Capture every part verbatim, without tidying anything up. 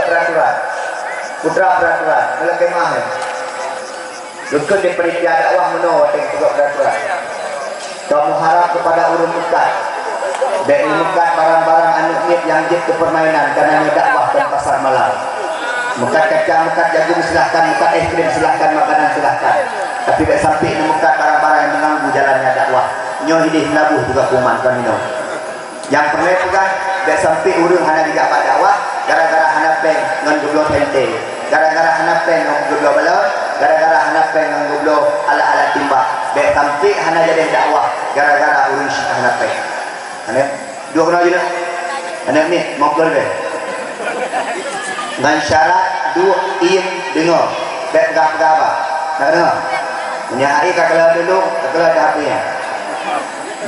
Peraturan. Putra peraturan. Kalau kemah, eh. Rukun di panitia dakwah meunoe watée geupeugah peraturan. Kamoe harap kepada ureuëng meukat. Bék neumeukat barang-barang aneuëk miet nyang jeuet keu permainan, karena nyoe dakwah kon pasar malam. Meukat kaca, meukat jagung silahkan, meukat es krim silahkan, makanan silahkan. Tapi bék sampai neumeukat barang-barang nyang mengganggu jalannya dakwah. Nyoe hideh meulaboh juga kuman kami nyoe. Nyang peureulée peugah, bék sampai ureuëng hana jijak bak dakwah gara-gara hana péng ngon geubloe teuntée, gara-gara hana péng ngon geubloe balon, gara-gara hana péng ngon geubloe alat-alat timbak. Bék sampai hana jadi dakwah gara-gara ureuëng syiek hana péng. Hana, dua kena je nak. Hana ni, mau keluar deh. Ngon syarat duek iem deungoe. Bék peugah-peugah haba. Nak deungoe? Meunyoe hai ka keuleueh dulu, ka keuleueh dah api nyan.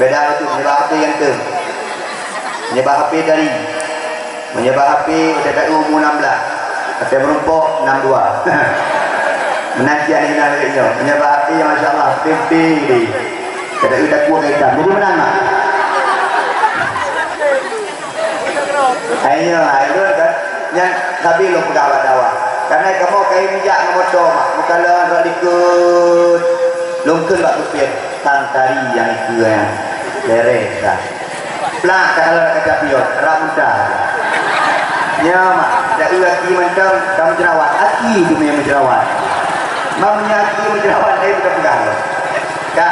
Beda tu, meunyoe bak api nyang tem. Meunyoe bak api dari. Meunyoe bak api udah dah umur enam belas. Kata merumpok enam dua. Menanti anak inang lagi nyoe. Meunyoe bak api, masya Allah, pimpin di. Kada udah kuat kaitan. Jadi menang mak. Ayo, ayo kan. Nyang sabe lôn peugah bak dakwah. Karena kamoe kai mijak ngon moto mak. Bukan lôn rot likot. Lôn kheun bak kupie. Tang tari nyang ikeu nyan. Beres dah. Plak ka lôn kaca pion. Rap muda. Nyo mak. Dak eu aki mantong ka menjerawat. Aki tu yang menjerawat. Mam nya aki menjerawat, eh, bukan peugah lôn. Ka.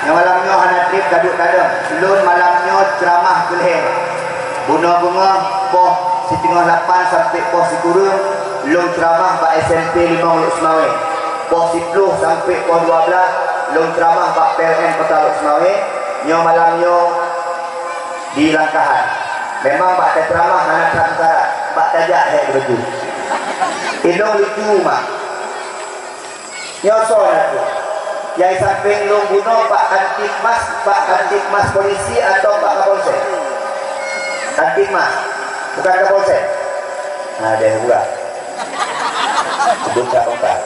Nyoe malam nyoe hana treb ka duek tadong. Lôn malam nyoe ceuramah keu lhèe. Bunoe beungoh poh siteungoh lapan sampai poh sikureueng, lôn ceuramah bak S M P Limong Lhokseumawe. Poh siploh sampai poh dua blaih, lôn ceuramah bak P L N Kota Lhokseumawe. Nyoe malam nyoe di Langkahan. Memang bak taceuramah hana that meusarat, bak tajak hék beuju. Ilôn lucu mak. Nyoe soe nyan tu? Nyang sampéng lôn bunoe Pak Kamtibmas, Pak Kamtibmas polisi atau Pak Kapolsek? Kamtibmas, bukan Kapolsek. Nah, dia buka. Buka tempat.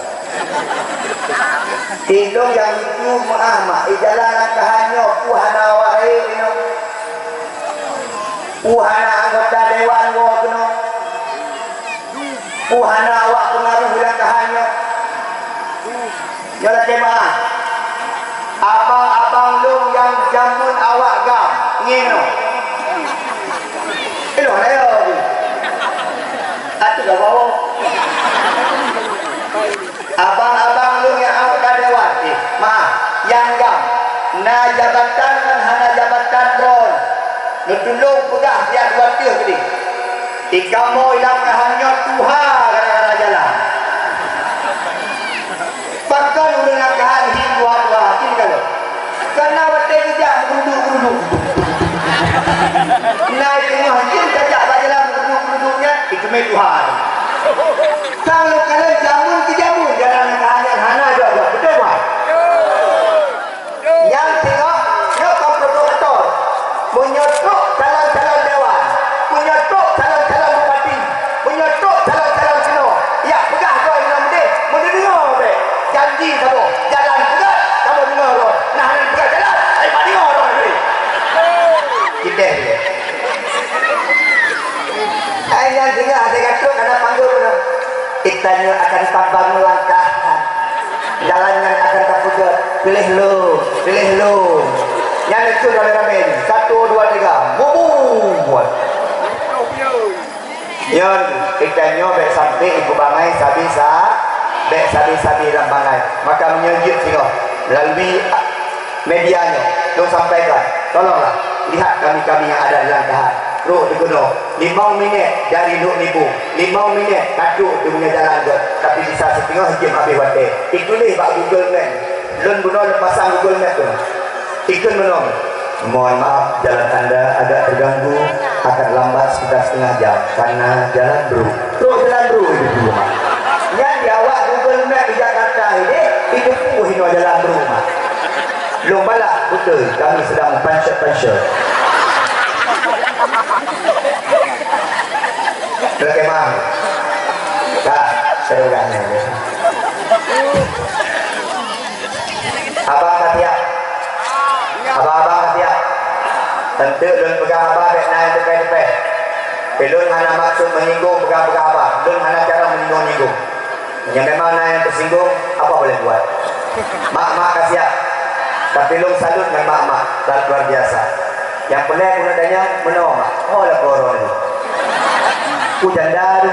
Ilôn nyang lucu meuah mak, di jalan Langkahan nyoe, peue hana awai inoe. Peue hana anggota dewan woe keunoe. Peue hana awak peungaruh Langkahan nyoe. Nyoe lakée meuah. Abang-abang lôn nyang jameun awak GAM ngieng nyoe. Ilôn ayo. Atu dah bawa. Abang-abang lôn nyang awak ka dewan, eh, ma, nyang GAM, na jabatan ngon hana jabatan droe. Neutulông peugah siat dua teuh keudeh. Di kamoe lam Langkahan nyoe tuha gara-gara jalan. Pakon ureuëng Langkahan hi tuha-tuha, tin ka lôn. Kana watée geujak meugeuruduk-geuruduk. Na teungoh jeuem tajak bak jalan meugeuruduk-geuruduk nyan, dikeumé tuha. Sang lôn kalon jameun keu jameun jalan Langkahan nyan hana jok-jok. Beutôi, Wan? Nyang singoh, nyoe kon provokator. Meunyoe trok calon-calon dewan, meunyoe trok calon-calon bupati, meunyoe trok calon-calon keunoe, jak peugah droe inoe meudeh, meuneudeungoe bèk. Janji saboh, jalan peugah, saboh deungoe droe. Nah, hana peugah jalan, ai, pat deungoe droe tadi. Kitéh dia. Ai, nyang singoh hase gatrok hana panggil pun. Kita nyoe akan tabang langkah. Jalan nyan akan tapeugét, piléh lôn, piléh lôn. Nyan itu ramé-ramé ni. Satu, dua, tiga. Bubu! Nyan, kita nyoe bèk sampai ibu bangai sabi sa-, bèk sabi-sabi lam bangai. Maka meunyoe jeuet singoh, melalui media nyoe, lôn sampaikan, tolonglah, lihat kami-kami yang ada di Langkahan. Trok di gunong, limong minét dari Lhokseumawe, limong minét ka trok di punya jalan gét, tapi bisa siteungoh jeuem habéh watée. Ituléh bak Google Map. Lôn bunoe lôn pasang Google Map tu. Ikheun bunoe. Mohon maaf, jalan Anda agak terganggu, akan lambat sekitar setengah jam karena jalan bruk. Trok jalan bruk itu dulu, Mak. Nyan di awak Google Map di Jakarta ini, itu pun hino jalan bruk, Mak. Lôn balah, beutôi, kami sedang pancet-pancet. Oke, Bang. Dah, seru dah ni. Abang ka siap. Abang-abang ka siap. Teunteuk lôn peugah haba bèk na nyang teupèh-teupèh. Ulôn hana maksud menyinggung peugah-peugah haba. Lôn Memang na nyang teusinggung, apa boleh buat? Mak-mak ka siap. Tapi lôn salut ngon mak-mak, luar biasa. Nyang peureulèe keuneuk tanyong, meunoe mak, ho lakoe droeneuh? Ku janda tu.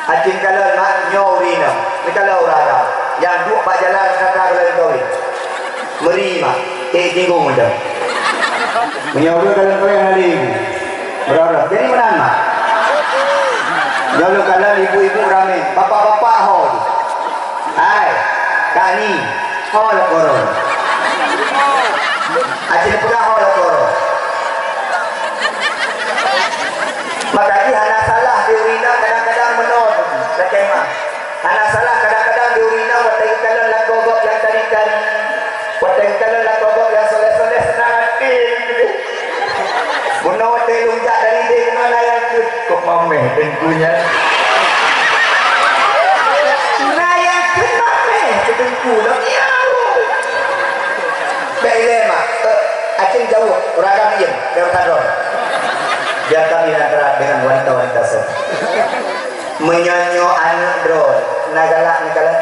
Acit kalon mak, nyoe ureueng inong. Neukalon ureueng agam. Nyang duek bak jalan, kata kalon kawin. Meuri mak, eh, tinggung macam. Meunyoe ureueng kalon kawin hari ini. Berarah. Jadi meunan mak. Nyoe lôn kalon ibu-ibu ramé, bapak-bapak ho tu. Hai, Kak Ni, ho lakoe droeneuh? Acit peugah ho lakoe droeneuh. Maka jih hana salah di ureueng inong kadang-kadang meunoe, lakèe mah. Hana salah kadang-kadang di ureueng inong watèe geukalon lakoe gob nyang tari-tari. Watèe geukalon lakoe gob nyang soleh-soleh seunang até. Bunoe watèe lôn jak dari deh keunoe na nyang kheun, "Kok mamèh teungku nyan?" Na nyang kheun mamèh keu teungku lom nyan. Bèk ilèe mak, eh, acit jaweueb, ureueng agam diem, bèk meusadroe. Biar kami antara dengan wanita-wanita saja. Meunyoe nyoe aneuk droe, na galak neukalon?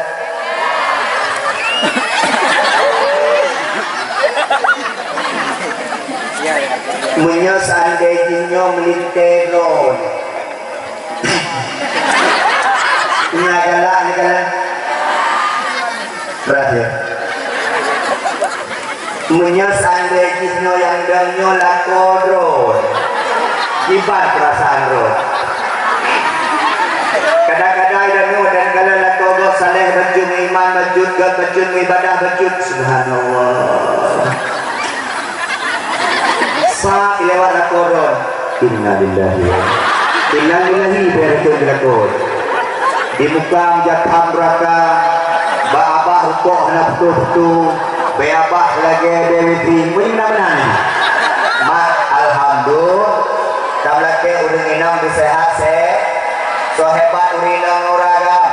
Meunyoe seandai jih nyoe meulintèe droe, na galak neukalon? Terakhir. Meunyoe seandai jih nyoe nyang dong nyoe lakoe droe, kiban peurasaan droe? Kadang-kadang dan nyoe dan kala lakoe gob saleh, bacut meuiman, bacut göt, bacut meuibadah, bacut, subhanallah. Sa lewat lakoe droe. Innalillahi. Innalillahi, beureutoh beureutoh. Di muka meujak tham beuraka, bak abah rukok hana putôh-putôh, bèe abah lagèe bèe wifi, meunan meunan. Mak, alhamdulillah, ka meulakèe ureueng inong beusehat sè, soe hebat ureueng inong ngon ureueng agam.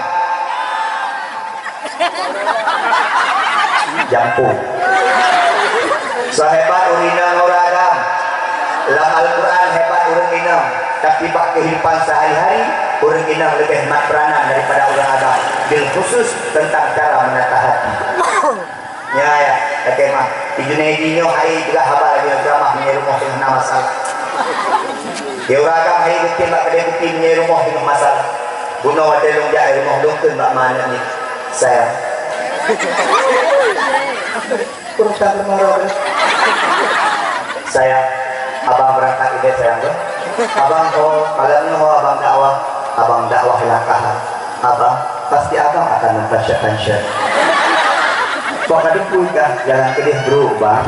Jampu. Soe hebat ureueng inong ngon ureueng agam? Lam Al-Quran hebat ureueng inong, tapi bak keuhidupan sehari-hari, ureueng inong leubeh mat peuranan daripada ureueng agam, bil khusus tentang cara menata hati. Nyan, ya, kata mah, di Junaidi nyoe hai peugah haba lagèe ceramah meunyoe rumoh teungoh na masalah. Ya, ureueng agam hai geutem bak keudè kupi meunyoe rumoh teungoh masalah. Bunoe watèe lôn jak rumoh lôn kheun bak ma aneuk nyoe, "Sayang." Kurang tak kemarau, kan? "Sayang, abang berangkat deh, sayang, ya. Abang ho, malam nyoe ho abang dakwah, abang dakwah langkah. Abang, pasti abang akan mempersiapkan syiar." Kok ka deungoe kah jalan keudeh, bro, bang?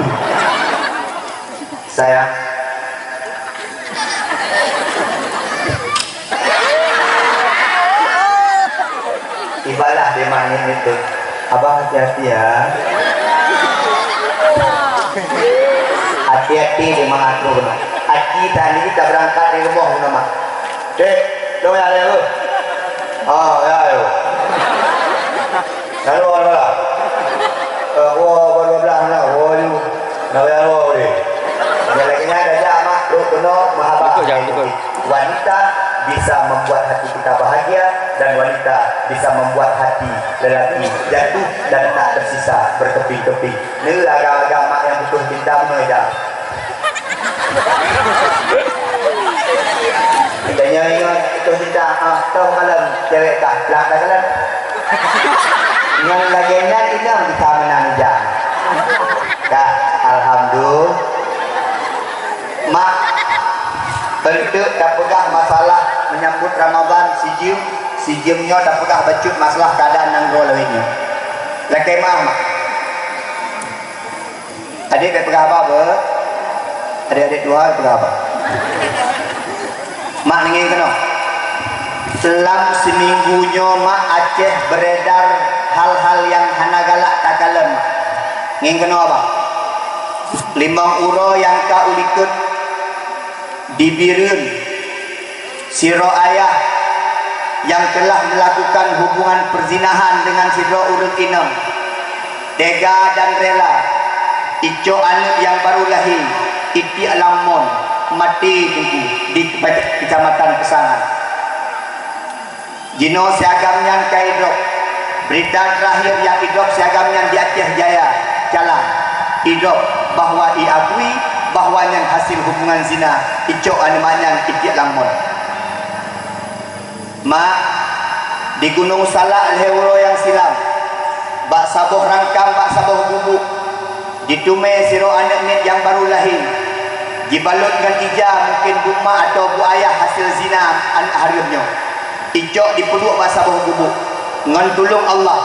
"Sayang." Ibalah di manyét itu. Abang hati-hati ya. Hati-hati di mengatur. Haji tadi kita berangkat di rumah nama. Dek, lo ya lo. Ah, ya lo. Lalu, lalu lah. Eh, gua, gua dua belas anak, gua ni. Nah, yang gua boleh. Yang lagi nak gajah amat, lu kena mahabah. Ikut jangan ikut. Wanita bisa membuat hati kita bahagia dan wanita bisa membuat hati lelaki jatuh dan tak tersisa berkeping-keping. Ni agak-agak mak yang butuh cinta mengejar. Tanya ingat itu cinta, ah, tahu malam cewek kah, pelak dah kalam. Ngon lagèe nyan inong bisa meunan ija. Dah, alhamdulillah. Mak, eunteuk tapeugah masalah menyambut Ramadan sijeuem, sijeuem nyoe tapeugah bacut masalah keuadaan nanggroe lawét nyoe. Lakèe meu'ah, Mak. Adék bèk peugah haba beuh. Adék-adék dua peugah haba. Mak neungieng keunoe. Lam siminggu nyoe mak Aceh beredar hal-hal nyang hana galak takalon. Ngieng keunoe, Abang. Limong uroe nyang ka u likot di Bireuen, sidroe ayah nyang telah melakukan hubungan perzinahan dengan sidroe ureueng inong, tega dan rela icok aneuk nyang baru lahé, itiek lam mon, maté teungku di Kecamatan Peusangan. Jinoe si agam nyan ka idrop. Beurita teurakhir nyang idrop si agam nyan di Aceh Jaya, Calang. Idrop bahwa iakui bahwa nyan hasil hubungan zina, icok aneuk mak nyan itiek lam mall. Mak, di Gunong Salak lhée uroe nyang silam, bak saboh rangkang, bak saboh gubuk, jitumé sidroe aneuk miet nyang barô lahé, jibalot ngon ija, mungken buet mak atawa buet ayah hasil zina aneuk hareuem nyoe. Icok dipeuduek bak saboh gubuk. Ngon tulông Allah,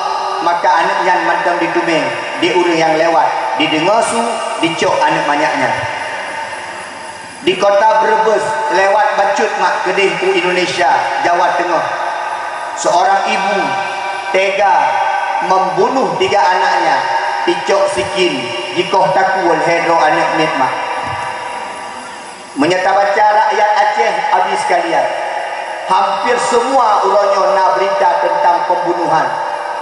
maka aneuk nyan mantong jitumé di ureuëng nyang lewat, jideungoe su, jicok aneuk manyak nyan. Di kota Brebes, lewat bacut mak keudeh u Indonesia, Jawa Teungoh, seorang ibu tega membunuh tiga anaknya, icok sikin, jikoh takue lhée droe aneuk miet mak. Meunyoe tabaca rakyat Aceh abéh sekalian, hampir semua uroe nyoe na beurita teuntang peumbunohan.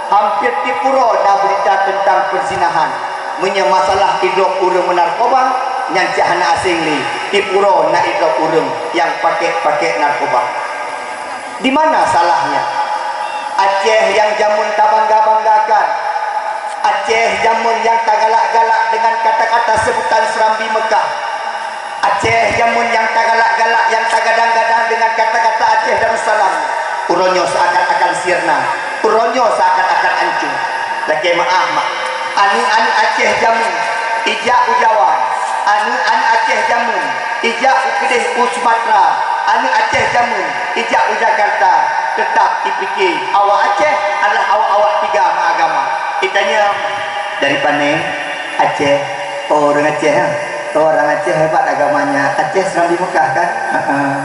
Hampir tiep uroe na beurita teuntang peuzinahan. Meunyoe masalah idrop ureuëng meunarkoba, nyan cit hana aséng lé, tiep uroe na idrop ureuëng nyang pakek-pakek narkoba. Di mana salahnya? Aceh nyang jameun tabangga-banggakan, Aceh jameun nyang tagalak-galak deungon kata-kata seubutan Serambi Meukah, Aceh jameun nyang tagalak-galak, nyang tagadang-gadang deungon kata-kata Aceh Darussalam, uroe nyoe seuakan-akan sirna, uroe nyoe seuakan-akan ancô. Lakée meuáh mak, aneuk-aneuk Aceh jameun ijak u Jawa, aneuk-aneuk Aceh jameun ijak u keudeh u Sumatera, aneuk Aceh jameun ijak u Jakarta, teutap ipike awak Aceh adalah awak-awak tiga meuagama. Itanyong, "Dari pane?" "Aceh." "Oh, ureuëng Aceh, ha?" "Oh, ureuëng Aceh hebat agamanya. Aceh Serambi Meukah, kan?" "Heeh."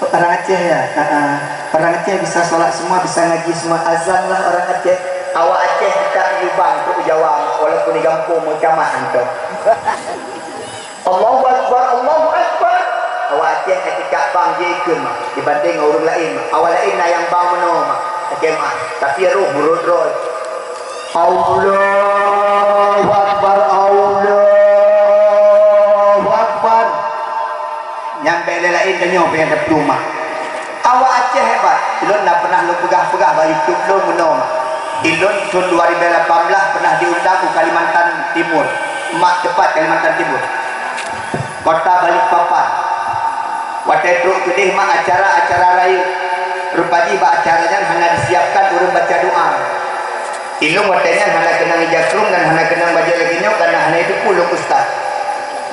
"Ureuëng Aceh, ya?" "Heeh." "Ureuëng Aceh bisa sholat semua, bisa ngaji semua. Azan lah ureuëng Aceh." Awak Aceh teutab yue bang trok Jawa, walaupun di gampông meutamah hantom. "Allahu Akbar, Allahu Akbar." Awak Aceh ka teutab bang jikheun mak, dibanding ngon ureuëng laén mak. Awak laén na nyang bang meunoe mak, lakée meuáh. Tapi roh meurot droe. "Allahu Akbar, Allahu Akbar." Nyang bék lé laén tanyoe pih nyang taplueng mak. Awak Aceh hebat. Ilôn na pernah lôn peugah-peugah bak YouTube lôn meunoe mak. Ilôn thôn dua ribu lapan belas pernah diundang u Kalimantan Timur. Mak teupat Kalimantan Timur. Kota Balikpapan. Watée trok keudeh mak acara-acara rayeuk. Rupa jih bak acara nyan hana disiapkan ureuëng baca doa. Ilôn watée nyan hana keunong ija krueng dan hana keunong bajée lagée nyoe, kana hana jiteupeue lôn ustaz.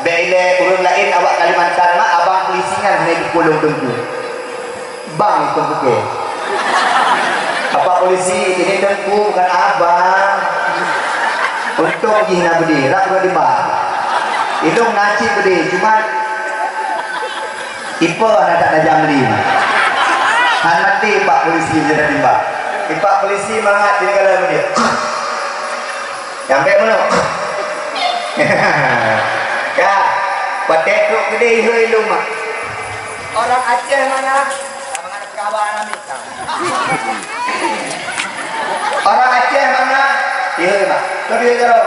Bék ilée ureuëng laén awak Kalimantan mak, abang polisi nyan hana jiteupeue lôn teungku. Bang teungku kée. Apa polisi, ini teungku bukan abang. Untông jih na beudé, rab uroe di bang. Ilôn na cit beudé, cuma ipe hana that tajam lé. Han maté pak polisi jeuet timbak. Ipak polisi mangat di negara beudé. Nyang bék meunoe. Ka, watée trok keudeh ihôi lom mak. Orang Aceh mana? Sama ada kabar nami. Orang Aceh mana? Ihôi mak. Kau dia jaro.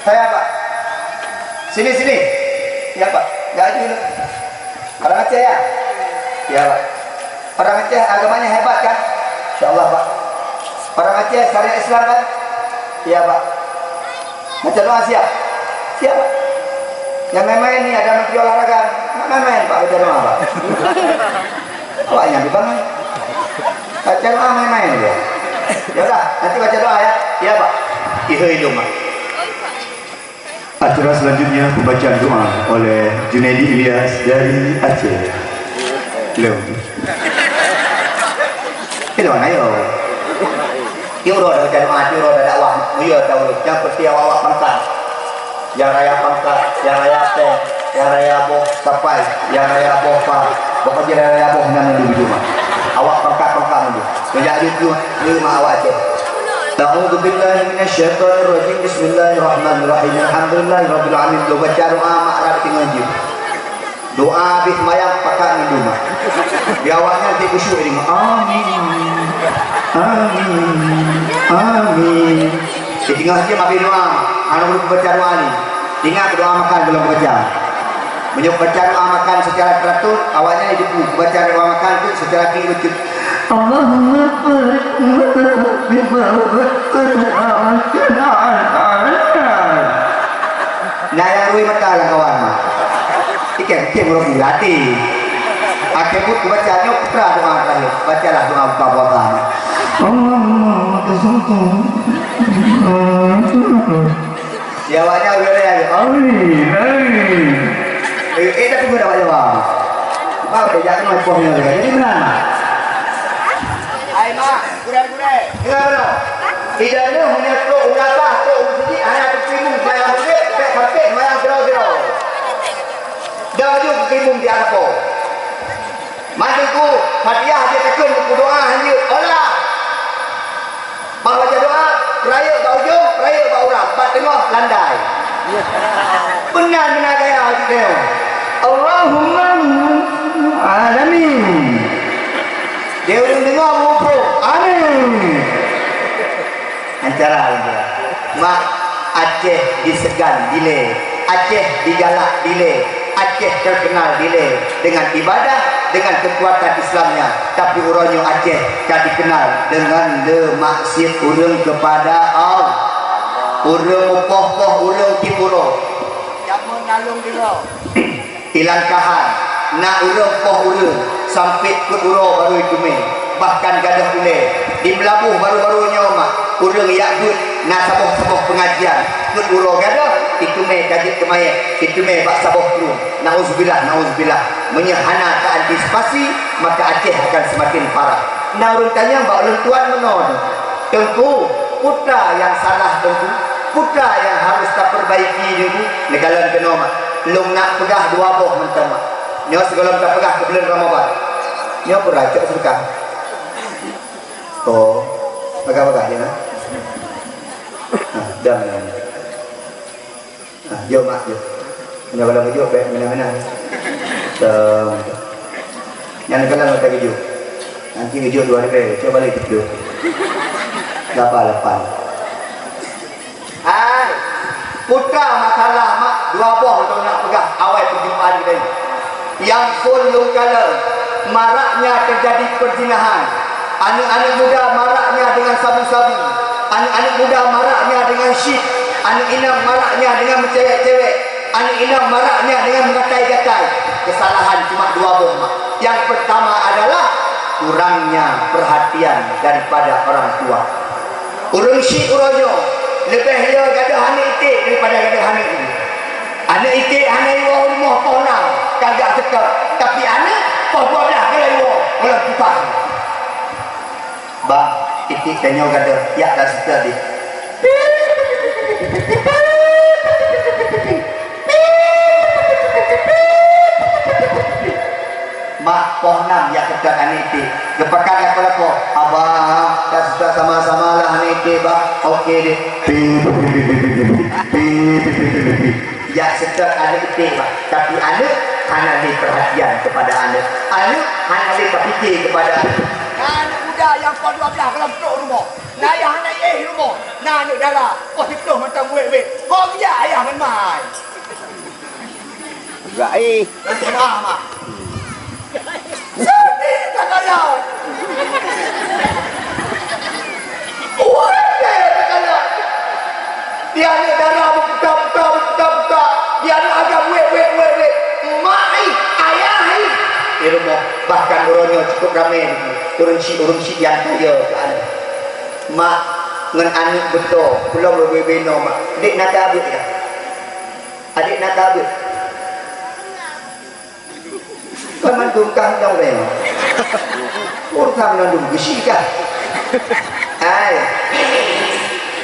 Saya apa? Sini, sini. Ya pak. Ya aja dulu. Orang Aceh ya? Ya pak. Orang Aceh agamanya hebat kan? Insya Allah pak. Orang Aceh syariat Islam kan? Ya pak. Baca doa siap? Siap pak. Yang main-main ni ada menteri olahraga. Nak main-main pak baca doa pak. Awak yang dibangun. Baca doa main-main dia. Ya udah, nanti baca doa ya. Ya pak. Ihoi lom pak. Acara selanjutnya pembacaan doa oleh Junaidi Ilyas dari Aceh. Lom. Itu mana yo? Tiuroe dah baca doa, tiuroe dah dakwah, mulia tahu. Yang penting awak-awak pangkat. Yang raya pangkat, yang raya peng, yang raya boh sapai, yang raya boh pa. Pokoknya raya boh nyan dulu di rumah. Awak pangkat-pangkat dulu. Sejak itu, terima awak Aceh. A'udzubillahi minasyaitonirrajim. Bismillahirrahmanirrahim. Alhamdulillahirabbil alamin. Lo baca doa mak rab tengah jeuet. Doa habéh sembahyang pakat ngon doa. Di awaknyan cit khusyuk deungoe. Amin. Amin. Amin. Di teungoh jeuem habéh doa, hana ureuëng baca doa ni. Ingat doa makan belum baca. Meunyoe baca doa makan secara teratur, awaknyan itu baca doa makan tu secara klik lucut. Allahumma barik lana fima razaqtana. Na nyang rui mata lam kawan. Ikan, ikan berapa hati. Akhir pun kubaca nyoe putra doa terakhir. Bacalah doa buka puasa. Allahumma barik. Ya, awak nyan boleh lagi. Amin. Amin. Eh, eh, dah tunggu dah, Pak Jawa. Bang, eh, jangan main poh ni lagi. Jadi benar, Mak. Hai, Mak. Gurèe-gurèe. Dengar dulu. Tidak ada hanya trok ulata, trok masjid, hanya tertimbun sembahyang maghrib, sampai, sampai sembahyang sira-sira. Dah laju tertimbun di Arafah. Mantong ku, Fatihah dia tekan buku doa hanya. Olah. Bah baca doa, peurayeuk bak ujong, peurayeuk bak uram, bak teungoh landai. Beuna-beuna gaya hati teuh. Allahumma alamin. Dia ureueng deungoe muphom. Amin. Acara lagi. Mak, Aceh disegan dilèe, Aceh digalak dilèe, Aceh terkenal dilèe dengan ibadah, dengan kekuatan Islamnya. Tapi uroe nyoe Aceh ka dikenal dengan le maksiet ureueng kepada Allah. Ureueng mupoh-poh ureueng tiep uroe. Jameun nalông deungoe. Ilangkahan, na ureueng poh ureueng, sampoe peuet uroe barô iteumèe. Bahkan gadôh ulèe, di Meulaboh baru-baru nyoe mah, ureueng jak beuet, na saboh-saboh pengajian, peuet uroe gadôh, iteumèe ka jeuet keu manyét, iteumèe bak saboh trueng. Nauzubillah, nauzubillah. Meunyoe hana taantisipasi, maka Aceh akan semakin parah. Na ureueng tanyong bak ulôn tuan meunoe, Teungku, peue nyang salah Teungku? Peue nyang harus tapeurbaiki Teungku? Neukalon keunoe mak. Lôn nak peugah dua boh mantong mak. Nyoe sigohlom tapeugah keu buleuen Ramadhan. Nyoe peue cok seudeukah? Oh, peugah-peugah je nah. Nah, dah. Nah, jom mak, jom. Nyoe kalau jok bèk meunan-meunan. Nyan kalau mata keujok. Nanti keujok dua ribèe, coba balik keujok. Lapan, lapan. Hai, peue masalah mak dua boh untuk nak peugah awai perjumpaan kita ini. Nyang phôn lôn kalon, maraknya terjadi perzinahan. Aneuk-aneuk muda maraknya dengan sabu-sabu. Aneuk-aneuk muda maraknya dengan chip. Aneuk inong maraknya dengan meucewek-cewek. Aneuk inong maraknya dengan meugatai-gatai. Kesalahan cuma dua boh mak. Yang pertama adalah kurangnya perhatian daripada orang tua. Ureueng chik uroe nyoe leubeh le gadôh aneuk iték daripada gadôh aneuk. Aneuk iték hana iwoe u rumoh poh nam ka jak seutôt, tapi aneuk poh dua blah ka iwoe u lam kupang. Bah, iték tanyoe gadôh jak ka seutôt deh. Mak poh nam jak seutôt aneuk iték. Geupakat lakoe-lakoe, "Abah, ka seutôt sama-sama lah aneuk iték, Bah." "Oke deh." Jak seutôt aneuk iték, Bah. Tapi aneuk hana lé perhatian kepada aneuk. Aneuk hana lé tapike kepada aneuk. Na aneuk muda nyang poh dua blah ka lam trok rumoh. Na ayah hana éh rumoh. Na aneuk dara poh siplôh mantong wét-wét. Ho geujak ayah ngon mai. Gaéh. Maaf, maaf. Sedih takalon. Wah, deh takalon. Di aneuk dara beuputa-puta, beuputa-puta. Di aneuk agam wét, wét, wét, wét. Mak ih, ayah ih. Di rumoh, bahkan uroe nyoe cukup ramé ureueng chik, ureueng chik nyang kaya keu aneuk. Mak, ngon aneuk beutôi, peulom leubeh binoe, Mak. Dek na ka beuet ka? Adek na ka beuet? Kan mandum kah dong reng. Urusan mandum geusi kah? Hai.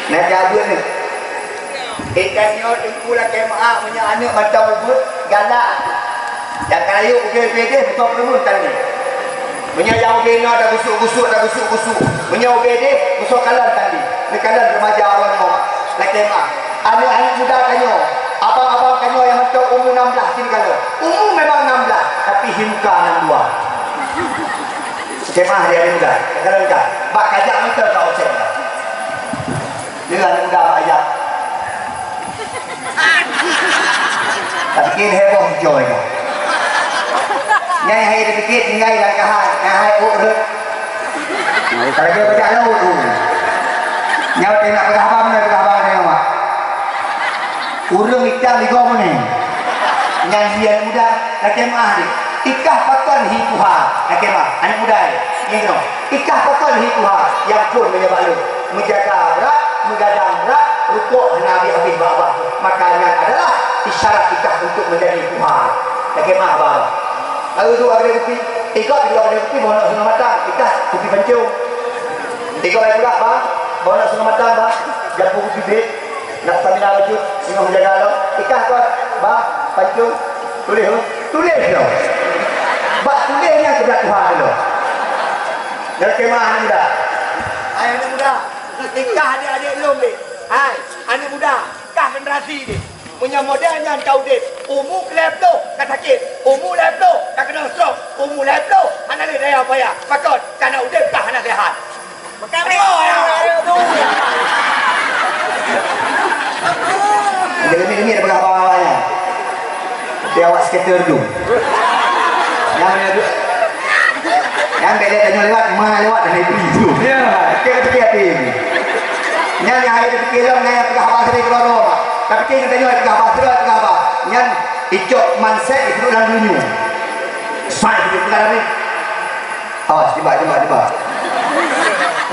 Na ka beuet ni. Ikan nyoe teungku lakèe meu'ah meunyoe aneuk mantong ubeuet galak. Nyang ka rayeuk ubé-ubé deh, beusoe peureumeun tadi. Meunyoe nyang ubé inoe tagusuk-gusuk, tagusuk-gusuk. Meunyoe ubé deh, beusoe kalon tadi. Neukalon remaja awai nyoe. Lakèe meu'ah. Aneuk-aneuk muda tanyoe, abang-abang tanyoe nyang mantong umu nam blah sini kalon. Umu memang nam blah, tapi hi muka nam dua. Lakèe meu'ah di aneuk muda. Kalon ka. Bak kajak mantong ka useueng. Nyoe aneuk muda bak kajak. Tapi keu heboh coy nyoe. Nyai hai dipikir tinggai langkahan, nyai hai uk rot. Lagèe bajak laôt tu. Nyoe teuh nak peugah haba meunan, peugah haba meunan, Mak. Ureueng itam di gob meunan. Nyan dia aneuk muda, lakèe meu'ah deh. Ikah pakon hi tuha, lakèe meu'ah, aneuk muda nyan. Nyan keunoe. Ikah pakon hi tuha, nyang phôn meunyoe bak lôn. Meujaga brat, meugadang brat, rukok hana habéh-habéh bak babah. Maka nyan adalah isyarat ikah untuk menjadi tuha. Lakèe meu'ah, Abang. Lalu dua kedai kopi, tiga dua kedai kopi, boh na sungai matang, ikah kopi pancung. Tiga bayi pula, Bang, boh na sungai matang, Bang, jampu kopi bit, nak stamina bacut, singoh jaga lo. Ikah kau, Bang, pancung, tuléh, oh. Tuléh lo. Bak tuléh nyan keubiet Tuhan lo. Dari kemah aneuk muda. Hai aneuk muda, ikah adik-adik lôn deh. Hai, aneuk muda, kah generasi deh. Meunyoe model nyan ka udeb, umu lhèe ploh ka sakét, umu lhèe ploh ka keunong stroke, umu lhèe ploh hana lé daya upaya. Pakon? Kana udeb ka hana seuhat. Jadi, ini ada berapa awalnya? Dia awak skater tu. Yang mana tu? Nyan bèk lé tanyoe lewat, ma lewat dan ibu tu. Ya. Kira-kira hati. Nyan nyang hai tapikir lom, nyan nyang peugah haba sering keudroe-droe, Mak. Tapi kira tanyoe peugah haba, sering peugah haba. Nyan icok mindset itu dalam dunia. Sai itu peugah ni. Awas, tiba, tiba, tiba.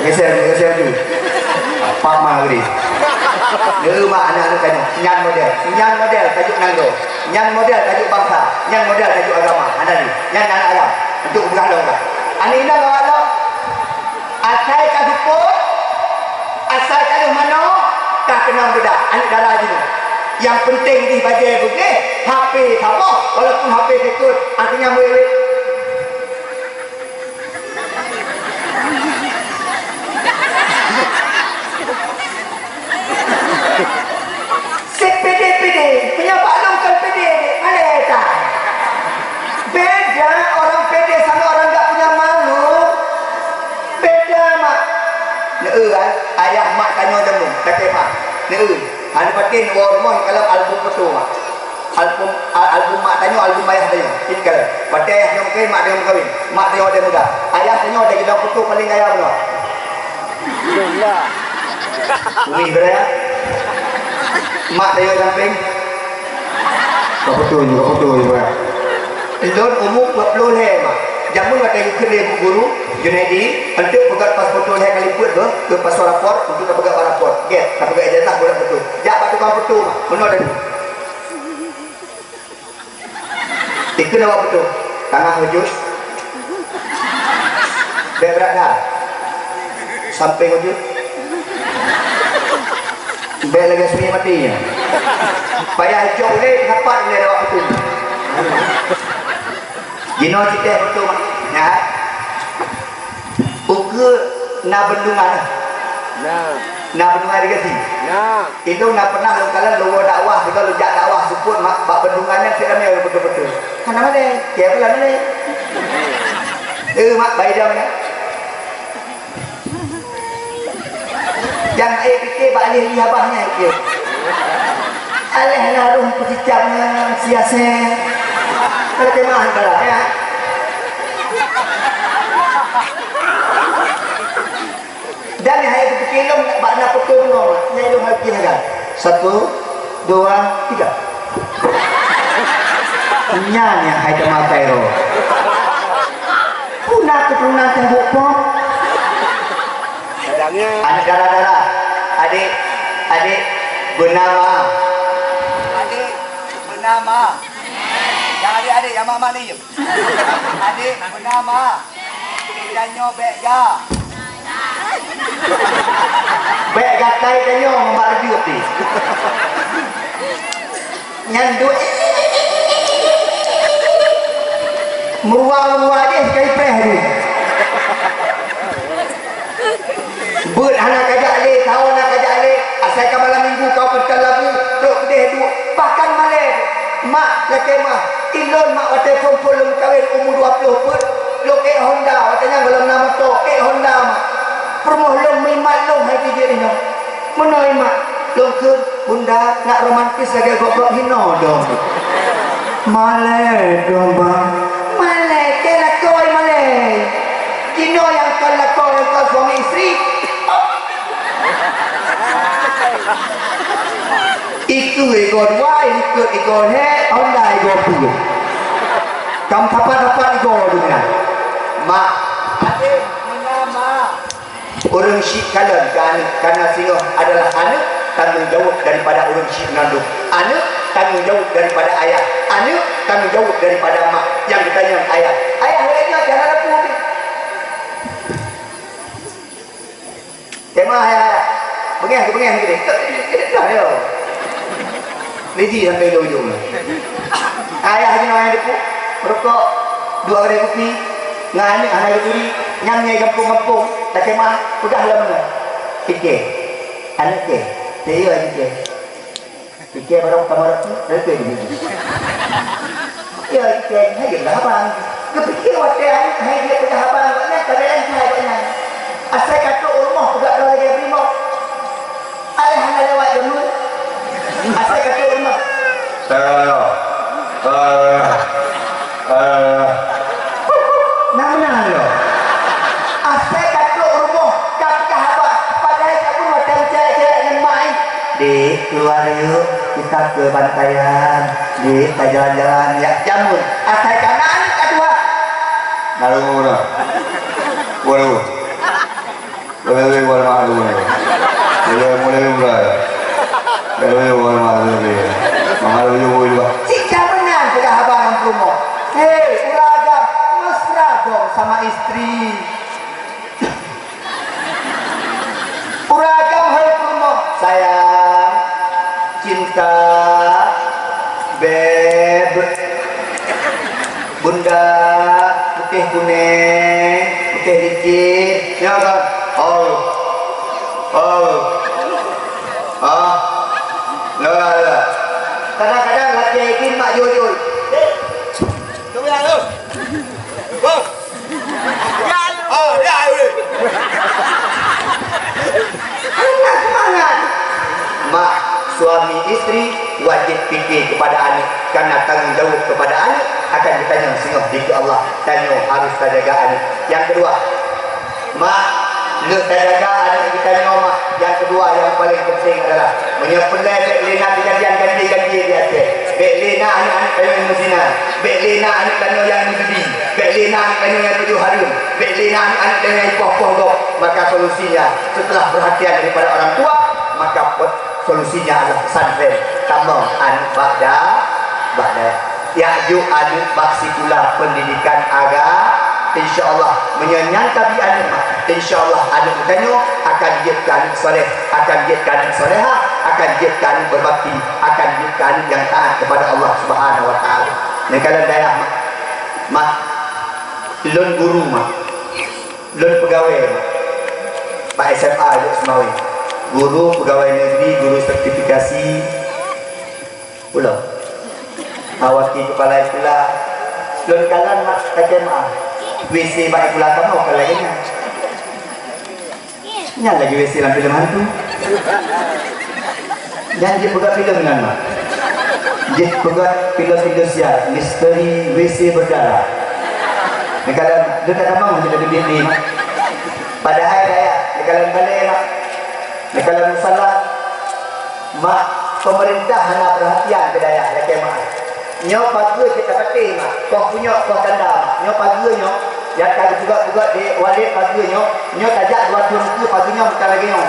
Geser, geser tu. Apa mah gede. Lé mak aneuk-aneuk tanyoe. Nyan model. Nyan model tajuk nanggroe. Nyan model tajuk bangsa. Nyan model tajuk agama. Ada ni. Nyan aneuk agam. Untuk peugah lom dah. Aneuk inong awak lom. Asai ka seupôt, asai ka lheueh manok, ka keunong beudak aneuk dara jinoe. Nyang peunteng jih bajèe beugèh, H P saboh, walaupun H P sikut, artinya meuwèt-wèt. Sipidéh-pidéh, meunyoe bak lôn kon pidéh, malèe that. Beda orang pede sama orang nggak punya malu. Beda, Mak. Neu, ai, ayah mak tanyoe jameun, kata mak. Neu, hana patéh neuwoe rumoh kalon album foto, Mak. Album, al-, album mak tanyoe, album ayah tanyoe. Cit kalon. Patéh ayah tanyoe meukawen, mak tanyoe meukawen. Mak tanyoe ada muda. Ayah tanyoe ada gidong foto paling gaya bunoe. Alhamdulillah. Wih, bro, ya. Mak saya samping. Kau betul juga, betul juga. Lôn umu empat puluh lhèe, Mak. Jameun watèe geukheun lé guru, Junaidi, untuk peugah pas foto lhèe kali peuet, beuh, ke pasal rapor, untuk ka peugah rapor. Gèt, ka peugah ijazah, bulat betul. Jak bak tukang foto, Mak. Meunoe dan Ikheun awak beutôi. Tangah ujus. Bèk brat that. Sampéng ujus. Bèk lagèe seni maté nyan. Payah jok lé, dapat lé awak beutôi. Jinoe cit teh beutôi, Mak. Nyan. Ukeue na bendungan. Na. Na bendungan irigasi. Na. Ilôn na pernah lôn kalon lôn dakwah, sigoe lôn jak dakwah seupôt mak bak bendungan nyan cit ramé ureueng beutôi-beutôi. Hana malèe, kiban lôn malèe. Eh, mak, bai dam nyan. Nyang ék pike bak lheueh abah nyan pike. Aléh na rhueng peucicak nyan sia-sia. Kalau tema antara, ya. Dan hai geupike lom bak na peutoe bunoe, nyang lôn hai pike lagèe. Satu, dua, tiga. Nyan nyang hai teumakai roh. Puna keuturonan teuh buet po. Aneuk dara-dara, adik, adik bernama. Adik bernama. Yang adik-adik, yang mak-mak ni. Adik bernama. Tanyoe bèk ga. Bèk gatai tanyoe mak reujeuet ni. Nyan duek. Meurua-rua deh sekali preh ni. Beuet hana kajak lé, sawo hana kajak lé, asai ka malam minggu kau keutal labu, trok keudeh duek, bahkan malèe. Mak, lakèe mah, ilôn mak watèe phôn-phôn lôn meukawen umu dua ploh peuet, lôn ék Honda, watèe nyan gohlom na moto, ék Honda mak. Peurumoh lôn meuimat lôn hai jijeuet inoe. Meunoe mak, lôn kheun, bunda nak romantis lagèe gob-gob hinoe dong. Malèe dong bang. Malèe, keu lakoe malèe. Jinoe Nyang kon lakoe ngon suami istri. Ikeu igoe dua, ikeu igoe lhèe, Honda igoe peuet. Kam sapat-sapat igoe dônya. Mak, até, hana mak. Ureueng syiek kalon keu aneuk, karena singoh adalah aneuk, tanggung jaweueb daripada ureueng syiek mandum. Aneuk, tanggung jaweueb daripada ayah. Aneuk, tanggung jaweueb daripada mak. Nyang geutanyong ayah. Ayah, lagèe nyoe, jangan ragu. Tema ayah, ayah. Beungèh, beungèh, beungèh. Dah, ya. Lidi sampai ujong-ujong. Ayah jinoe nyang dipuk, rukok, dua kedai kupi, ngon aneuk hana geuturi, nyan nyang gampông-gampông, takheun mah, peugah lom nyoe. Kike, aneuk ke, teuyo kike. Kike barang utama roti, roti di sini. Ya, kike, hai dia abang. Geupike watèe aneuk hai dia peugah abang, awaknyan ka laén keuhai awaknyan. Asai ka trok u rumoh peugah droe lagèe brimob. Ayah hana lewat jameun. Asai ka trok u rumoh. Eh, eh, eh. Nah, meunan lom. Asai ka trok u rumoh, ka peugah haba, padahai ka pun watèe meucèlek-cèlek ngon mak, eh. Dek, keluar yuk, kita ke Bantayan. Dek, kita jalan-jalan, ya, jameun. Asai ka na aneuk ka tuha. Lalu meunan. Waduh. Mulai, mulai, mulai, mulai. Mulai, mulai, mulai. Mulai, mulai, mulai, mulai. Mama, mulai, mulai, mulai. Cit ka meunan peugah abang ngon peurumoh. Hei, ureueng agam, mesra dong sama istri. Ureueng agam, hei peurumoh. Sayang, cinta, beb. Bunda, putéh kunèng, putéh licin. Nyoe kan? Oh. Oh. Ah. Lah, lah, lah. Kadang-kadang lagèe gini mak jujur. Eh, tu ya tu. Bos. Ya, oh, ya, ya. Semangat, semangat. Mak, suami istri wajib pike kepada aneuk, karena tanggung jawab kepada aneuk akan geutanyong singoh di keu Allah. Tanyoe harus tajaga aneuk. Nyang keudua, mak, lheueh tajaga aneuk geutanyoe, mak, nyang keudua nyang paléng penting adalah meunyoe peureulèe bèk lé na keujadian ganjil-ganjil di Aceh. Bèk lé na aneuk-aneuk tanyoe nyang meuzina. Bèk lé na aneuk tanyoe nyang meujudi. Bèk lé na aneuk tanyoe nyang tujoh hareuem. Bèk lé na aneuk-aneuk tanyoe nyang poh-poh gob. Maka solusinya, setelah perhatian daripada orang tua, maka pe-, solusinya adalah pesantren. Tamong aneuk bak da-, bak dayah. Jak jok aneuk bak sikula pendidikan agama, insya Allah, meunyoe nyan tabi aneuk, insya Allah, aneuk geutanyoe akan jeuet keu aneuk saleh, akan jeuet keu aneuk salehah, akan jeuet keu aneuk berbakti, akan jeuet keu aneuk nyang taat kepada Allah Subhanahu wa Taala. Nyang kalon dayah, mak, mak, lôn guru, mak, lôn peugawée, mak, bak S M A Lhokseumawe. Guru, peugawée negeri, guru sertifikasi, Ulo. Awak kepala sikula. Lôn kalon mak, kacén mak. W C bak sikula kamoe ka lagèe nyan. Nyan lagèe W C lam filem hantu. Nyan jipeugah filem nyan, mak. Jipeugah filem Indonesia, misteri W C berdarah. Neukalon, lôn ka tamong jadi bini, mak. Padahai dayah, neukalon balèe, mak. Neukalon musala, mak, pemerintah hana perhatian keu dayah lakèe mak. Nyoe pageue cit tapatéh, mak, poh punyok, poh tanda, mak. Nyoe pageue nyoe, nyang ka geupeugöt-peugöt di walét pageue nyoe, nyoe tajak dua thôn keue pageue nyoe bukan lagèe nyoe.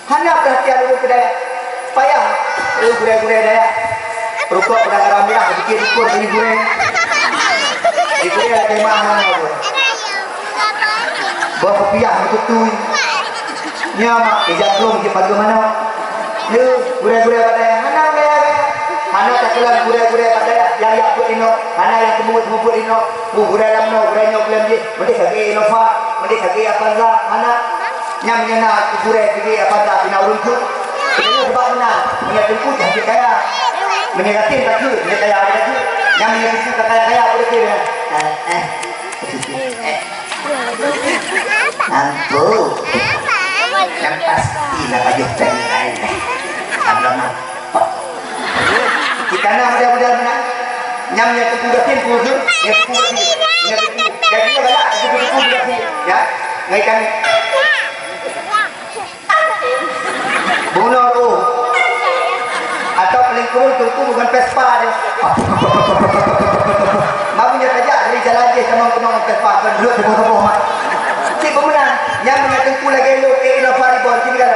Hana perhatian ureueng keu dayah. Payah, eh, gurèe-gurèe dayah. Rukok peudang garam mirah, dipikir dukon, jadi gurèe. Di gurèe lagèe mahal, boh kupiah beututui. Nyan mak, ija plueng jeuet pageue manok. Nyoe, gurèe-gurèe bak dayah, hana gaya-gaya. Hana takalon gurèe-gurèe bak dayah, nyang jak peuet inong, hana nyang teumeubuet-teumeubuet inong. Gurèe lam noe, gurèe nyoe, gurèe jih, meudeh lagèe Innova, meudeh lagèe Avanza, hana. Nyang meunyoe na gurèe lagèe Avanza, pih na ureueng jeuet. Sebab meunan, meunyoe teungku, jadi kaya. Meunyoe yatim, takheun, meunyoe kaya, takheun. Nyang meunyoe teungku, ka kaya-kaya, takheun. Eh, eh. Ampun. Nyang pasti lah pajoh péng laén. Abang apa? Kita na model-model meunan. Nyang, nyang teungku gasien pun tu, nyang teungku gasien, nyang teungku. Jadi, nyoe galak, kupu-kupu juga sih, ya. Ngai kami. Bunoe roh. Atau paling kurang teungku bukan Vespa dia. Mak punya tajak dari jalan dia sama kena Vespa, kan duduk tengah-tengah mak. Cik pemenang, yang punya teungku lagi elok, eh, Innova Reborn, sini kan.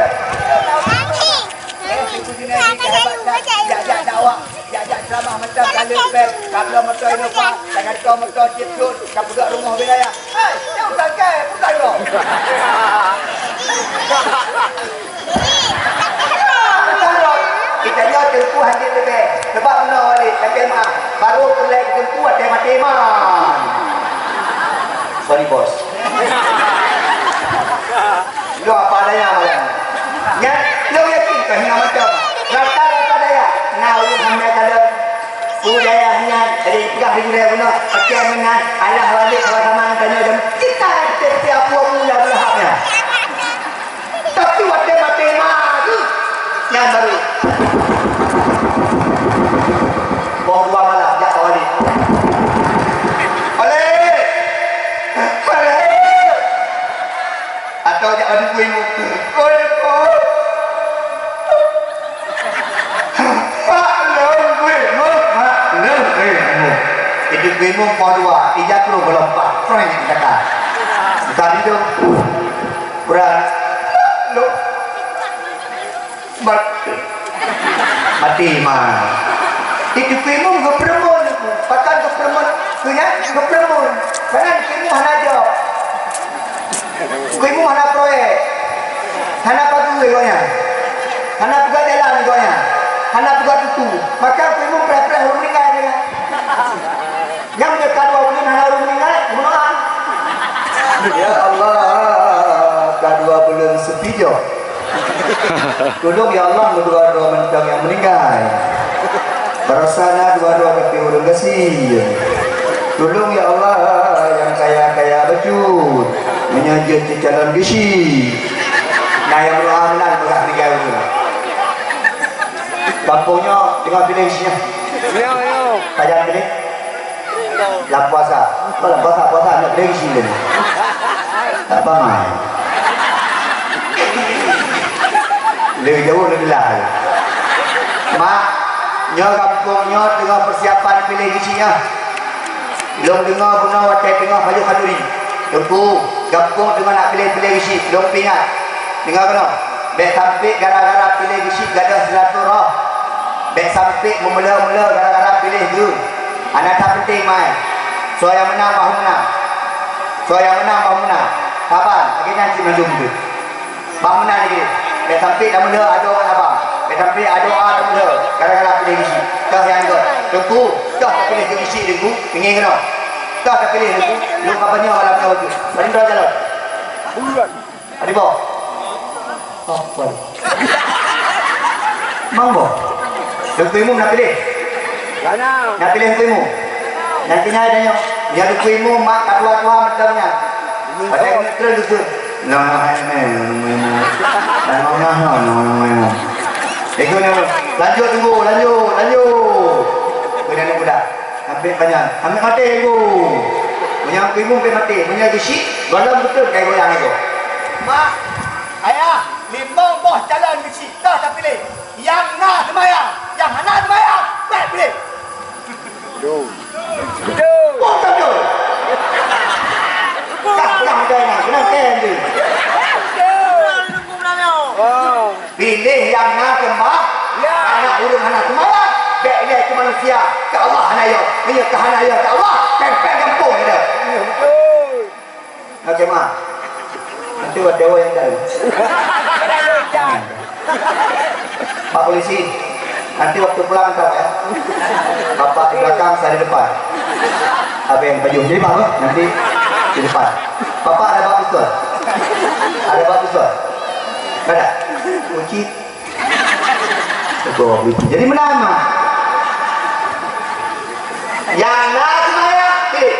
Jak, jak dakwah, jak, jak ceramah macam kali bel, kabla motor Innova, jangan kau motor Citrus, dah peugah rumoh wilayah. Hai, nyoe bukan kai, bukan kau. Bukan kau. Kita nyoe teungku hana leubeh. Sebab meunoe wali, kacau mah. Baru pulai teungku ada mati man. Sorry, bos. Lo apa adanya malam. Nyan, lo yakin kah hina macam. Rata-rata daya. Nah, ulun hamai kalon. Ku daya nyan, dari peugah di budaya bunoe, pakai meunan, alah balik sama-sama tanyoe jam. Kita tiap-tiap buah bulan lahapnya. Tapi watèe maté maju, nyan baru. Poh dua malam, jak ka Walid. Walid! Walid! Atau jak adu kuih mu. Kuih mu. Mak lôn kuih mu, mak lôn kuih mu. Itu kuih mu poh dua, ija kru belum pak, prank kata. Bukan itu. Kurang. Lôn. Mati. Mati, ma. Itu kuih mu geupeureumeun. Pakan geupeureumeun. Kuih nyan geupeureumeun. Pakan kuih mu hana jawab. Kuih mu hana proyek, hana pageue gobnyan, hana peugah jalan gobnyan, hana peugah tutu. Maka kuih mu preh-preh ureueng meuninggai nyan. Nyang meunyoe ka dua buleuen hana ureueng meuninggai, bunoe. Ya Allah, ka dua buleuen sepi jok. Tulông ya Allah, meudua-dua mantong nyang meuninggai. Barasa na dua-dua tapi ureueng gasien. Tulông ya Allah, nyang kaya-kaya bacut. Meunyoe jeuet cicalon geuchik. Na nyang meudoa meunan peugah meuninggai ureueng. Gampông nyoe teungoh piléh geuchik nyan. Yo, yo. Pajan piléh? Lam puasa. Oh, lam puasa, puasa nak piléh geuchik lé. Tak bangai. Lé jauh lé lah. Mak, nyoe gampông nyoe teungoh persiapan piléh geuchik nyan. Lôn deungoe bunoe watèe teungoh pajoh khanduri. Teungku, gampông teungoh nak piléh-piléh geuchik, lôn peuingat. Deungoe keunoe, bèk sampé gara-gara piléh geuchik gadôh silaturah. Bèk sampé meumula-mula gara-gara piléh geu. Hana that peunteng mai. Soe nyang meunang, bah meunang. Soe nyang meunang, bah meunang. Saban, lagèe nyan cit mandum tu. Bah meunan lagèe. Bèk sampé tameulhö adoe ngon abang. Bèk sampé adoe tameulhö gara-gara piléh geuchik. Toh nyang göt. Teungku, toh tapiléh geuchik Teungku. Teungieng keunoe. Toh tapiléh Teungku. Lôn ka panyöt malam nyoe tu. Paling droe calon. Bulan. Adi boh. Oh, boh. Mang boh. Teungku Imum na piléh. Kana. Na piléh Teungku Imum. Nanti nyai tanyong. Nyang Teungku Imum mak ka tuha-tuha macam nyan. Ada yang ngetrend tu. Nah, nah, nah, nah, nah. Nah, nah, nah, nah, nah, nah. Itu nyan. Lanjut Teungku, lanjut, lanjut. Kena ni muda. Ambil banyak. Ambil mati Teungku. Punya Teungku Imum ambil mati. Punya geuchik, balam betul kayak goyang itu. Mak, ayah, limong boh calon geuchik. Dah tapiléh. Nyang na seumayang, nyang hana seumayang, bèk piléh. Betul. Betul. Betul. Kah peugah dai na, keunan kèe tu. Betul. Wow. Piléh nyang na seumayang, ya. Aneuk ureueng hana seumayang, bèk ilèe keu manusia, keu Allah hana yo. Meunyoe ka hana yo keu Allah, pèng-pèng gampông je dah. Ya, betul. Oke, ma. Nanti buat dewa yang tahu. Pak polisi, nanti waktu pulang tahu ya. Bapak di belakang, saya di depan. Apa yang baju? Jadi Pak, nanti di depan. Bapak ada bak pistol? Ada bak pistol? Ada. Kunci. Tegur begitu. Jadi menang mah. Yang na semaya, pilih.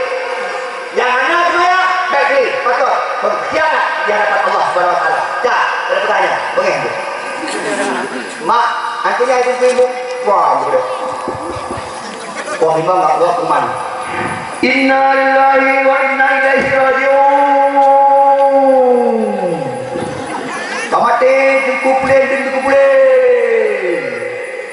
Yang hana semaya, baik pilih. Patut. Pengkhianat di hadapan Allah Subhanahu Wa Taala. Dah, ada pertanyaan. Bengeh tu. Mak, antunya itu ibu. Wah, boleh. Wah, memang nak buat kuman. Innalillahi wa inna ilaihi raji'un. Ka maté Teungku Pulen, Teungku Pulen.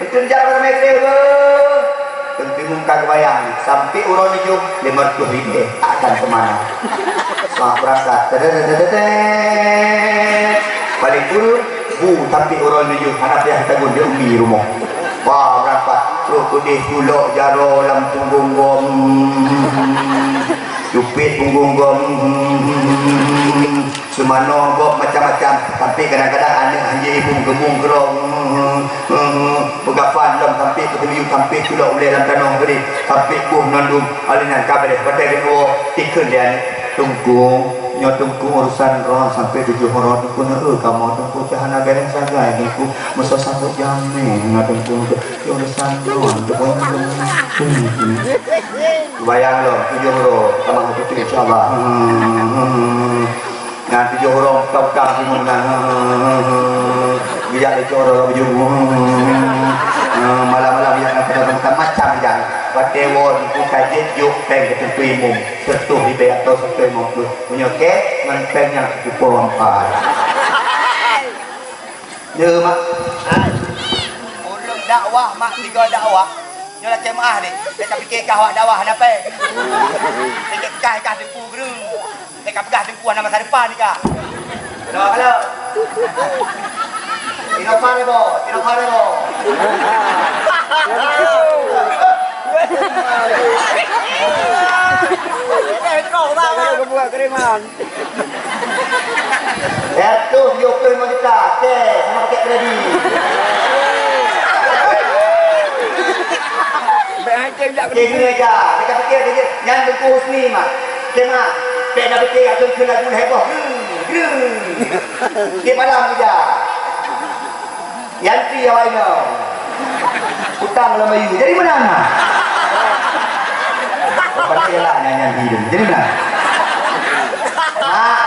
Meuteun jak ramé teuh. Teungku Imum ka geubayang, sampai uroe nyoe lima ratus ribèe akan kemana. Semangat berangkat. Tetetetetet. Paling kureueng, bu, sampai uroe nyoe hana payah tagun di umi rumoh. Wah, berangkat. Roh keudeh tulok jaroe lam punggung gom. Jupet punggung gom. Seumanoe gob macam-macam, sampai kadang-kadang aneuk hanjeuet ibu geumung geurong. Peugafan lom sampai peuteubiet, sampai tulok ulèe lam tanoh tadi, sampai boh nandum. Alèh nyan ka beureh, watèe geuwoe, ikheun lé aneuk, "Teungku, nyoe Teungku urusan droe sampai tujoh uroe Teungku, neueu kamoe Teungku, cah hana beureh sagai Teungku, meusoe sambot jamèe ngon Teungku, nyoe urusan droe Teungku." Bayang lom, tujoh uroe tamah meututoe, insya Allah. Nyan tujoh uroe utang-utang timun nyan. Bijak lé tujoh uroe bujur. Malam-malam bijak ngon macam-macam bijak. Watèe woe Teungku ka jeuet jok péng keu Teungku Imum. Seratus ribèe atau seratus lima puluh. Meunyoe kèe ngon péng nyang seukupoe ampai. Nyoe, Mak. Hai. Ureueng dakwah, Mak, tiga dakwah. Nyoe lakèe meu'ah deh. Bèk tapike kah awak dakwah hana péng. Bèk kah, kah Teungku geureung. Bèk kapeugah Teungku hana masa depan kah. Halo, halo. Tinofa deh, Bo. Tinofa deh, Bo. Eh, kau, Bang. Buat keriman. Seratus tujuh puluh lima juta, cash, sama pakai kredit. Bèk hai cash jak kredit. Cash ni aja. Mereka fikir dia, nyan Teungku Husni, Mak. Okey, Mak. Bèk na fikir, aku kena lagu heboh. Greng, greng. Tiap malam kerja. Yanti awak inong. Utang lam bayu. Jadi meunan nah. Pandai lah nyan, nyan hidup. Jadi meunan. Nah.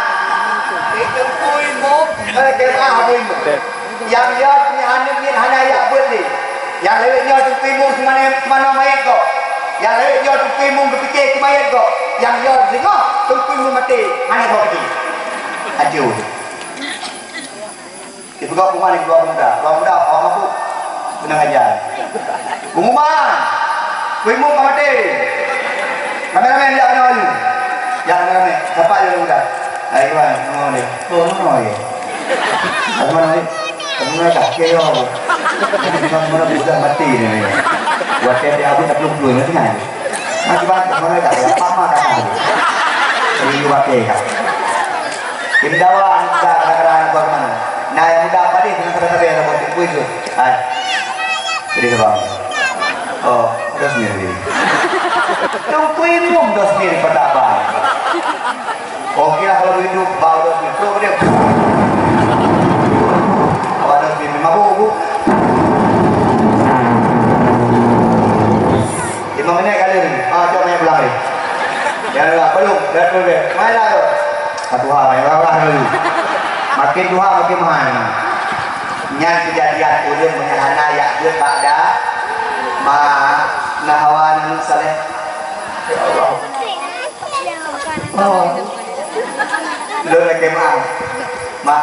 Teungku Imum, eh, jemaah Abu Imum. Nyang ya, nyang aneuk nyan hana jak beuet lé. Nyang lewat nyoe Teungku Imum seumana, seumana manyèt kok. Nyang lewat nyoe Teungku Imum geupike keu manyèt kok. Nyang ya singoh Teungku Imum maté, hana kok pike. Aduh. Dipeugah pengumuman, dipeugah pemuda. Pemuda, awak mabuk. Beunang aja. Pengumuman. Teungku Imum ka maté. Kameramen, jak keunoe laju. Jak kameramen. Sapat laju pemuda. Hai, Iwan, sama dia. Oh, sama dia. Sama dia. Sama dia, tak kira. Sama dia, sudah mati dia ni. Buat dia, dia habis tak peluk-peluk, ingat, ingat. Mati, mati, sama dia, tak kira. Apa, apa, tak tahu. Jadi, dia pakai, kan. Indawa, anda kadang-kadang apa kemana? Nah, yang muda apa ni? Tengah sabar-sabar, yang buat kuis tu. Hai. Jadi, sabar. Oh, ada sendiri. Teungku Imum dah sendiri pada abang. Okey lah, kalau begitu, bau dah sendiri. Terus dia. Awak dah sendiri. Mabuk, bu. Lima minit kali ni. Ah, cok main pulang ni. Ya, ya, belum. Dah tu deh. Main lah tu. Satu hal, main lah dulu. Makin tuha, makin mahal. Nyan kejadian ureueng meunyoe hana jak jeuet bak da, ma, na hawa aneuk saleh. Ya Allah. Oh. Lôn lakèe meu'ah. Mak,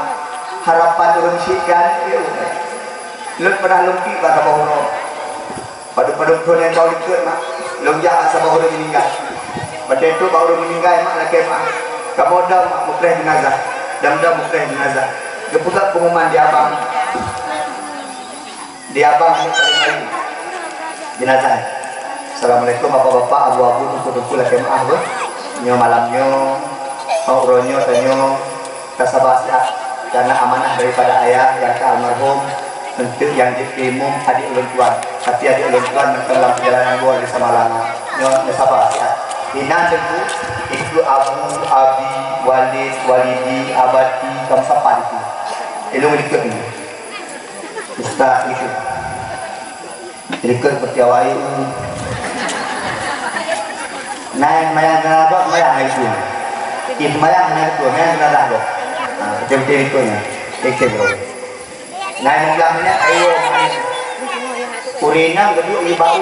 harapan ureueng syik kan, lôn pernah lôn pi bak saboh uroe. Padub-padub thôn nyang ka likot, Mak. Lôn jak saboh ureueng meuninggai. Watèe trok bak ureueng meuninggai, Mak, lakèe meu'ah. Kamoe dong, Mak, mupreh jeunazah. Dong-dong mupreh jeunazah. Geupeugah pengumuman di abang. Di abang ni paling lain. Jeunazah. Assalamualaikum, bapak-bapak, abu-abu, teungku-teungku, lakèe meu'ah, beuh. Nyoe malam nyoe, uroe nyoe, tanyoe, tasaba siat, karena amanah daripada ayah nyang ka almarhum, eunteuk nyang jeuet keu imum adik ulôn tuan. Tapi adik ulôn tuan mantong lam perjalanan luar biasa malam. Nyoe, nyoe saba siat. Inan teungku, ikut abu, abi, walid, walidi, abati, kamu sapa itu. Ilung ikut ni. Ustaz itu. Ikut seperti awak itu. Nah, yang mayang kena apa? Mayang itu. Ih, mayang kena itu, mayang kena dah tu. Ha, betul-betul ikutnya. Ikut bro. Nah, yang bilang ni, ayo. Urina kedua, ibu bau.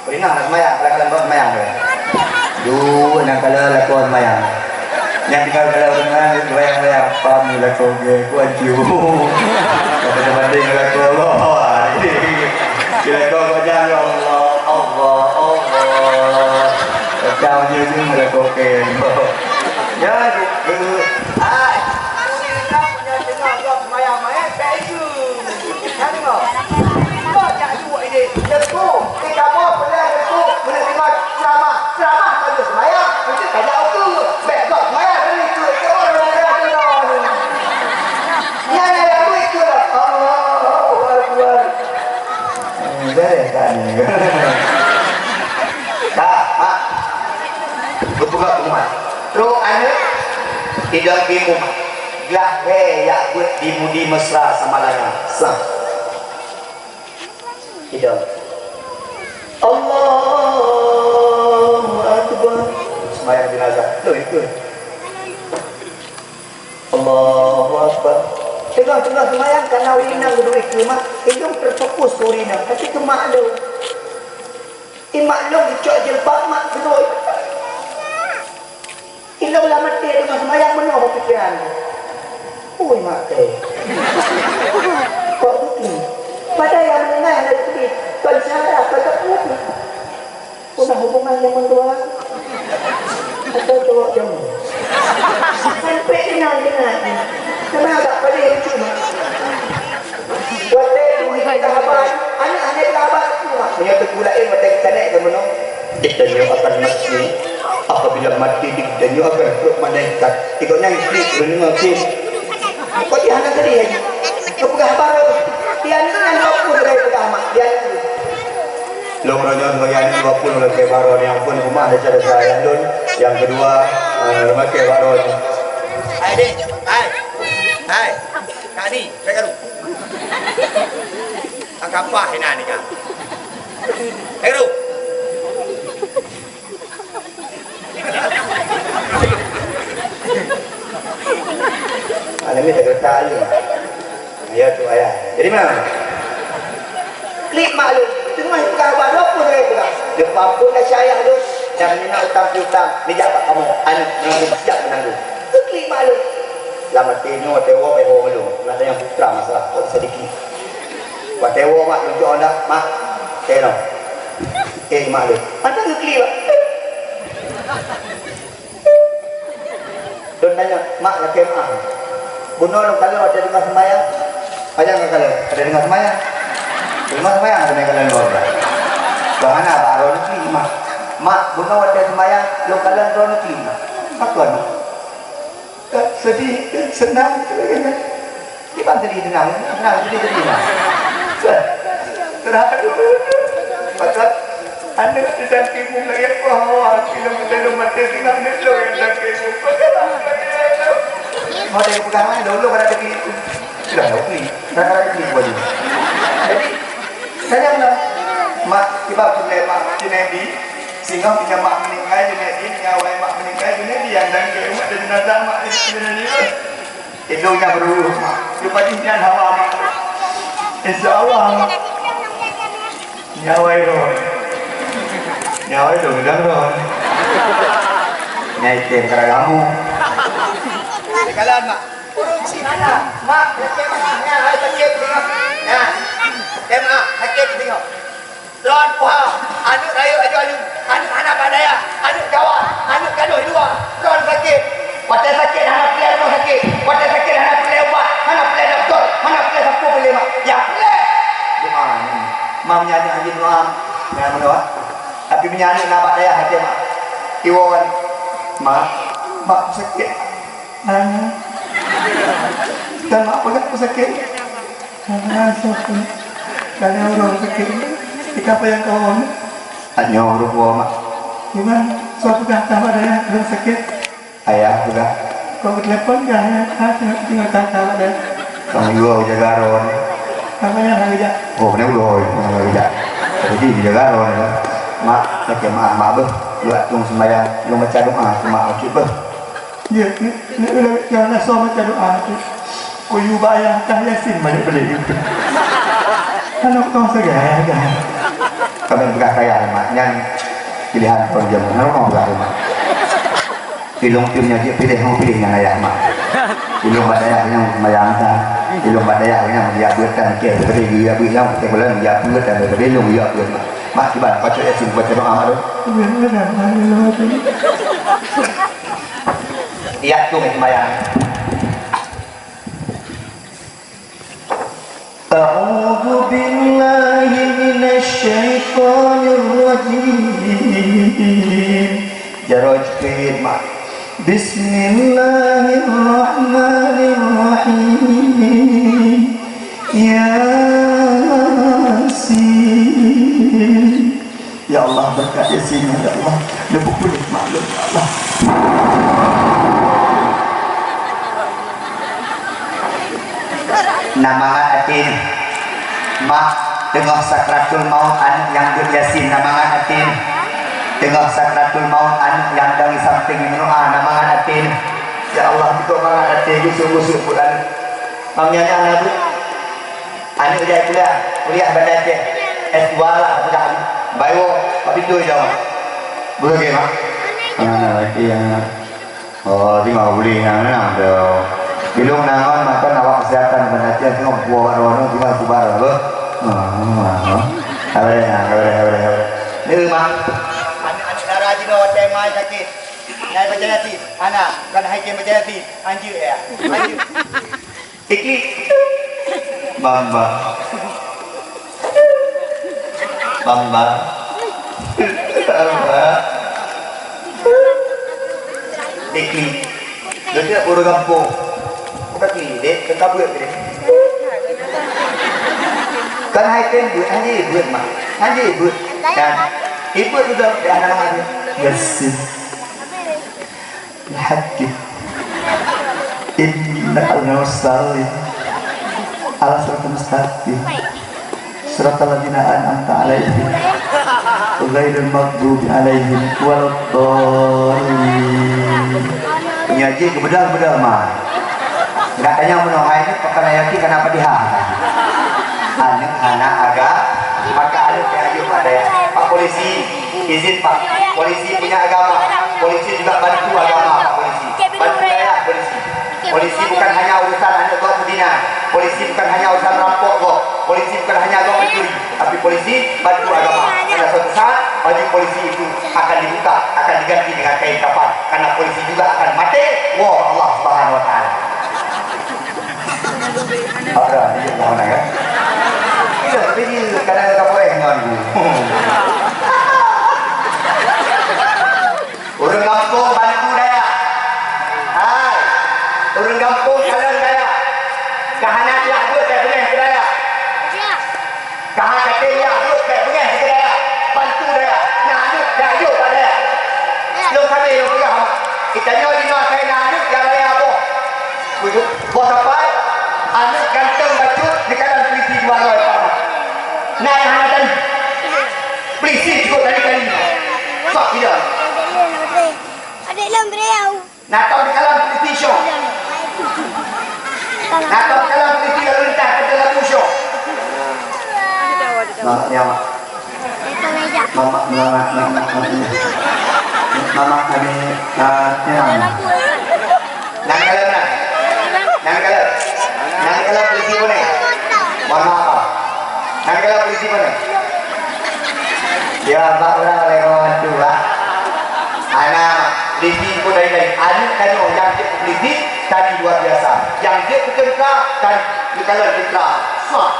Urina nak mayang, kalau kalian buat mayang tu. Tu, nyang kala lakoe seumayang. Nyang tinggai kala seumayang, seumayang-seumayang. Pam ni lakoe ge, kuan ciu. Kata banding lakoe Allah. Di lakoe kau jangan, ya Allah, Allah, Allah. Kacau je, je lakoe ke. Ya, ke. Ai. Aku ni nak punya tengah kau seumayang, eh, tak itu. Ka deungoe? Kok jak duek idéh? Teungku, di kamoe peureulèe teungku meuneurimong ceuramah. Ceuramah ka lheueh seumayang, meunteuk ka jak ukeue. Bèk gob seumayang lagèe nyan, keu ureueng nyang raya deungoe. Nyan nyang raya ukeue lah. Allahu Akbar. Hmm, bèk ka ni. Ka, Mak. Geupeugah keu Mak. Trok aneuk, idong keu Mak. Glah he jak beuet di mudi mesra sama lagèe. Sah. Idong. Allahu Akbar. Seumayang jenazah. Lôi ikôt. Allahu Akbar. Teungoh-teungoh seumayang ka na ureueng inong geuduek ikôt, Mak. Idong teufokus keu ureueng inong, tapi keu mak lôn. I mak lôn geucok jilbab, Mak, geuduek. Ilôn lam até teungoh seumayang meunoe bak pikiran lôn. Ui, maté. Kok begitu? Padahai nyang meuninggai hana teubiet. Kon syara, kon teupeue. Peue na hubungan nyan ngon doa? Atau cowok jameun? Sampai kenal dengan ni. Kenal tak pada yang cuma? Watèe teubiet keu haba, aneuk hana keu haba teuma. Meunyoe teungku laén watèe geutanyoe keu meunoe, geutanyoe akan mati. Apabila mati, geutanyoe akan trok malaikat. Ikôt nyan klik, geudeungoe klik. Kok jih hana sedih lagi? Keu peugah haba roh. Di aneuk nyan dua puluh lagèe peugah mak. Di aneuk nyan. Lôn meunyoe sebagai aneuk dua puluh lagèe haba roh, nyang pun rumah desya-desya ayah lôn. Nyang keudua, eh, memakai haba roh nyoe. Hai, Dek. Hai. Hai. Kak Ni, bèk karu. Ka kapah inan ni, Kak. Bèk karu. Aneuk ni dah getak ni. Ya tu ayah. Jadi mana? Klik mak lôn. Teungoh ka haba dua puluh lagèe peugah. Leupah phôn dah si ayah lôn. Dan mina utang piutang. Meujak bak kamoe. Aneuk, meunang siap meunanggung. Klik mak lôn. Lam até nyoe, watèe woe, bèk woe lôn. Nak tanyong putra masalah. Kok bisa diklik? Watèe woe mak lôn jok dak, mak. Eh, no. Eh, mak lôn. Mantong geuklik, Mak. Lôn nanya, "Mak, lakèe meu'ah. Bunoe lôn kalon watèe teungoh seumayang." "Pajan kakalon? Watèe teungoh seumayang?" "Teungoh seumayang, teungoh kalon lôn." "Bah hana, bak droeneuh klik, Mak." "Mak, bunoe watèe seumayang lôn kalon droeneuh klik, Mak." "Pakon, Mak?" "Ka sedih, ka seunang," kata nyan. Kiban sedih seunang, seunang sedih sedih, Mak. Terharu. Pasal aneuk di samping mu lagèe peue hawa, bila kita lom maté singoh aneuk lôn nyang samping mu. Mau tengok pegangan dulu pada diri itu. Sudah tahu ni, dah pada diri baju. Jadi, sayanglah, mak, sebab tu mak Junaidi, singoh bila mak meninggal, Junaidi, nyawa mak meninggal, Junaidi yang samping mak dan jenazah mak Junaidi. Indong nyang beureuruh, Mak. Leupah jih nyan hawa, Mak. Insya Allah, Mak. Nyawa roh. Nyawa roh, udah roh. Nyai tem kara kamu. Kalon, Mak. Ureueng sih hana. Mak, tem, Mak. Nyan, hai sakét tengok. Nyan. Tem, Mak. Sakét tengok. Droen puha, aneuk rayeuk aju-aju, aneuk hana bak dayah, aneuk gawat, aneuk gadôh di luwa, droen sakét. Watèe sakét hana peureulèe rumoh sakét, watèe sakét hana peureulèe ubat, hana peureulèe dokto, hana peureulèe sapeue peureulèe mak. Nyang peureulèe doa. Mam nyan aneuk hana doa, nyan meudoa. Tapi meunyo aneuk na bak dayah até mak, iwoe, "Mak, mak sakét." Nangis. Dan mak peugah peue sakét. Nangis aku. Karena orang sakét. Kita apa yang kau mau? Hanya orang tua, Mak. Cuman, suatu dah tambah daya, orang sakét. Ayah peugah. Kau telepon ke ayah? Ah, tengok, tengok, tak, tak, tak. Kau juga jaga Ron. Apa yang nak kerja? Oh, mana uloi? Mana kerja? Jadi, jaga Ron. Mak, sakét mak, mak beuh. Dua tung sembahyang, lu baca doa, mak sakét beuh. Ya, ni, ni udah jangan asal baca doa tu. Kuyu bayang tah Yasin banyak beli itu. Kalau kau segai, kan. Kami peugah kaya, Mak. Nyan, Pilihan kon jeuem, ngon rumoh bak rumoh. Ilong tim nyan jeuet piléh, hong piléh ngon ayah mak. Ilong bak dayah nyang mayang tan. Ilong bak dayah nyang dia buet tan ke, tapi dia buet nyang ke bulan dia buet tan, tapi ilong dia buet mak. Mak kiban, baca Yasin, baca doa mak tu. Iya tu mayang. أعوذ بالله من الشيطان الرجيم. Jaroe jeuet mak. بسم الله الرحمن الرحيم. ياسين. Ya Allah, berkat Yasin, ya Allah. Leubeh puléh mak lôn, ya Allah. Na mangat até nyoe. Mak, teungoh sakratul maut aneuk nyang jeuet Yasin, na mangat até nyoe. Teungoh sakratul maut aneuk nyang dong di sampéng nyoe, na mangat até nyoe. Ya Allah, beutôi mangat até, gusuk-gusuk buet aneuk. Mam nyan na buet. Aneuk jai kuliah, kuliah Banda Aceh. S dua lah, sudah. Bayu, tapi tu jauh. Boleh ke, Mak? Mana lagi yang Oh, tinggal boleh yang mana tu. Bilong nangon makan awak kesehatan Banda Aceh tengok buah baru anu tinggal kubar apa? Ah, ah, ah. Apa dia? Apa dia? Apa dia? Apa dia? Ni rumah. Aneuk-aneuk dara jinoe watèe mai sakét. Nyai baca Yasin. Hana, bukan hai kém baca Yasin. Anjeuk ya. Anjeuk. Iklik. Bamba. Bamba. Bamba. Iklik. Deungon ureueng gampông. Bukan iklik, dek, teuka buet dek. Kan hai tem buet, hana buet mah. Hana buet. Dan ibu sudah di anak-anak dia. Yasin. Al-Hakim. Innaka lamursalin. Ala siratal mustaqim. Siratal ladzina an'amta 'alaihim. Ghairil maghdubi 'alaihim waladdallin. Nyan jih geubeudôh-beudôh ma. Gak tanya meunoe hai ni pakon ayat kana Fatihah. Aneuk hana agam, maka aneuk keu ayu pada. Pak polisi, izin Pak. Polisi punya agama. Polisi juga bantu agama Pak polisi. Bantu dayah polisi. Polisi bukan hanya urusan aneuk gob beuzina. Polisi bukan hanya urusan rampok gob. Polisi bukan hanya gob mencuri. Tapi polisi bantu agama. Karena suatu saat baju polisi itu akan dibuka, akan diganti dengan kain kafan. Karena polisi juga akan mati. Wah, Allah Subhanahu Wa Taala. Ada, iya, mana ya? Iya, tapi dia kadang-kadang boleh ngon. Ureueng gampông bantu dayah. Hai, ureueng gampông kalon dayah. Ka hana jak buet bèk beungèh keu dayah. Ka hana jak buet bèk beungèh keu dayah. Bantu dayah. Na aneuk jak jok bak dayah. Lôn sabe lôn peugah, geutanyoe jinoe asai na aneuk nyang raya boh. Boh sapai, aneuk ganteng bacut dikalon polisi dua droe pama. Na nyang hana tadi. Polisi cukup tadi-tadi. Sok tidak. Adik lom beliau. Nak tahu di kalam polisi syok. Nak tahu di kalam polisi lalu lintas kata lagu syok. Selamat ya, Mak. Mama, mama, mama, mama. Mama, kami, ah, ya. Nang kalam, nang. Nang kalam. Nang kalam polisi mana? Mohon maaf, Pak. Nang kalam polisi mana? Ya, Pak, orang oleh orang tu, Pak. Anak polisi pun lain-lain. Anak tadi orang yang jadi polisi, tadi luar biasa. Yang dia pekerja, tadi di kalam tentara. Sah.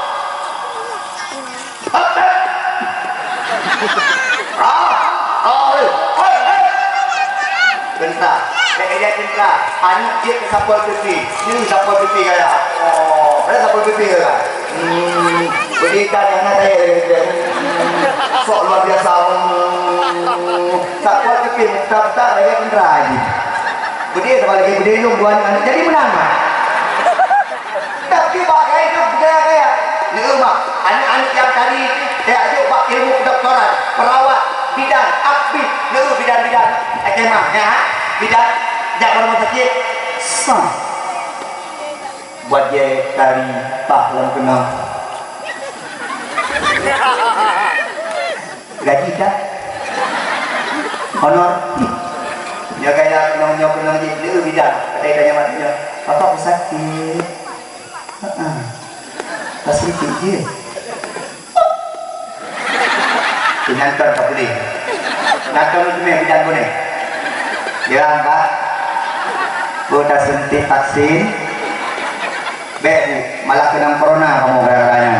Ah, ah, eh, eh, eh. Tentara. Dak kaya tentara. Aneuk jeuet keu satpol P P. Nyoe satpol P P gaya. Oh, ada satpol P P gaya. Hmm, pendidikan yang ada ya, ya. Hmm, sok luar biasa. Hmm, satpol P P muka besar gaya tentara lagi. Gede sama lagi gede nyum dua aneuk. Jadi menang. Tapi bak gaya tu gaya-gaya. Ni rumah, aneuk-aneuk nyang tadi, ya, jok bak ilmu kedokteran, perawat, bidan, aktif, ni bidan-bidan. Oke, mah, ya, ha? Bidan, jak ke rumah sakit. Sah. Buat dia tari, pah lam kena. Gaji kah? Honor. Nyoe gaya keunong, nyoe keunong jih, lé bidan. Kata tanya mak nyoe, "Bapak sakit?" "Heeh." "Pas sakit je." Ingat kan tak boleh. Nak tahu tu bidan boleh. Ya, Pak. Kota suntik vaksin. Bèk, Bu, malah keunong corona kamoe gara-gara nyan.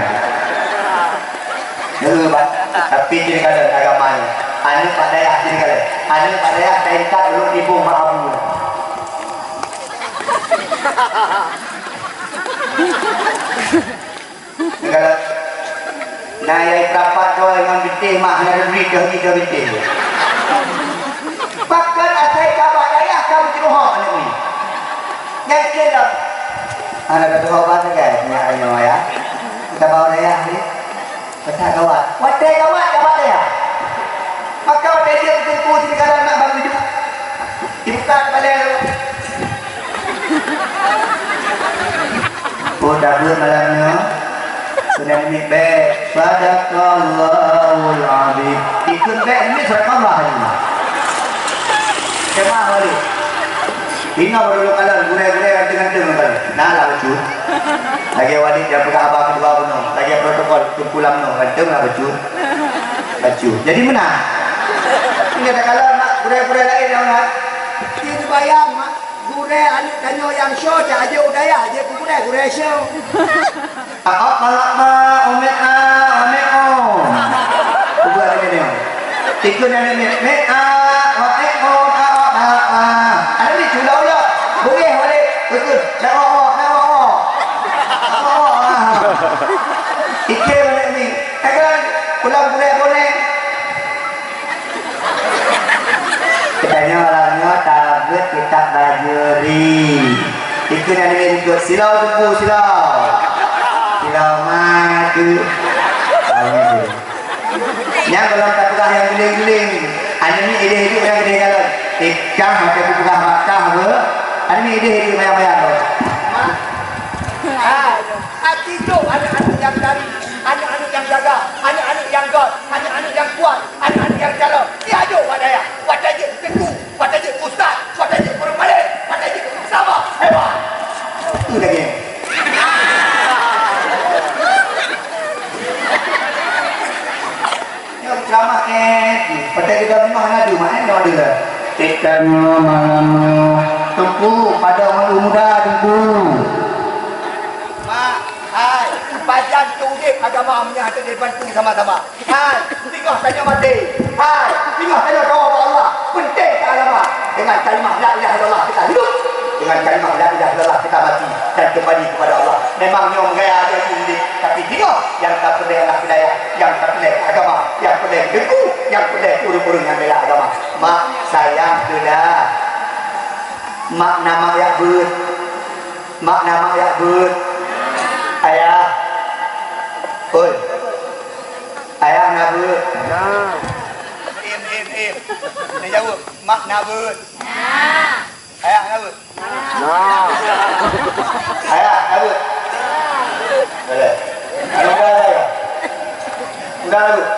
Deungö, Pak. Tapi cit kalon agama nyoe. Aneuk bak dayah cit kalon. Aneuk bak dayah ka intat ulôn iboh mak abu. Cit kalon. Na yai peurapat droe ngon bintéh mah hana dibri deuh-deuh bintéh. Pakon asai ka bak dayah ka meucurhok aneuk nyoe. Nyang keu lom. Hana tatuho ban sagai nyak nyoe ya. Ka bak dayah ni. Peutak gawat. Watèe gawat, gawat dayah. Maka watèe jeuet keu teungku sirikalan mak bang idup. Dibuka kepala. Oh, dah buat malam nyoe. Sudah menit bèk. Sadaqallahul azim. Ikut bèk ni sadaqallah ni. Kemah balik. Ingat baru lu kalon, gurèe-gurèe ganteng-ganteng lu kalon. Nah lah bacut. Lagèe Walid nyang peugah haba keudua bunoe. Lagèe protokol Teungku Lam nyoe, ganteng lah bacut. Bacut. Jadi meunan. Ingat tak kalon mak gurèe-gurèe laén nyang meunan? Ci teubayang mak gurèe aneuk tanyoe nyang shoe, tak ajoh u dayah, jeuet keu gurèe, gurèe shoe. Aok malak ma, omek a, omek o. Bubuat lagèe nyoe. Ikut nyang ni, mek a, omek o, aok malak ma. Ada ni culok-ulok. Bungéh balik. Ikut. Nak o, nak o. Nak o, ah. Ikut balik ni. Takkan pulang gurèe boneh. Geutanyoe lam nyoe tarabeuet kitab Bajuri. Ikeu nyan lagèe likot, silau teungku, silau. Silau maju. Amin. Nyang gohlom tapeugah nyang guléng-guléng. Aneuk miet idéh hidup nyang idéh galon. Ikah watèe kupeugah makah beuh. Aneuk miet idéh hidup mayang-mayang beuh. Hai, hati jok aneuk-aneuk nyang tari, aneuk-aneuk nyang gagah, aneuk-aneuk nyang göt, aneuk-aneuk nyang kuat, aneuk-aneuk nyang calon. Siajok bak dayah, watèe jeuet teungku, watèe jeuet ustaz, watèe jeuet ureueng malém, watèe jeuet sama hebat. Itu lagi. Nyoe ceramah, eh, pakai gedang rumah ngadu, mak, eh, ngadu dah. Kita nyoe malam nyoe, teungku, pada malu muda, teungku. Mak, hai, pajan keu udép agama meunyoe hana dibantu sama-sama. Hai, singoh tanyoe maté. Hai, singoh tanyoe kawa bak Allah. Penting keu agama. Dengan kalimah la ilaha illallah kita hidup. Dengan kalimah la ilaha illallah kita mati dan kembali kepada Allah. Memang nyoe gaya aja udép, tapi singoh nyang ka peureulèe aneuk dayah, nyang ka peureulèe agama, nyang peureulèe teungku, nyang peureulèe ureueng-ureueng nyang bela agama. Mak, sayang keu dah. Mak na mak yak beuet. Mak na mak yak beuet. Ayah. Oi. Ayah na beuet. Na. Im, im, im. Kena jaweueb. Mak na beuet. Na. Ayah na beuet. Na. Ayah na beuet. Boleh. Anu dah ayah. Udah na beuet.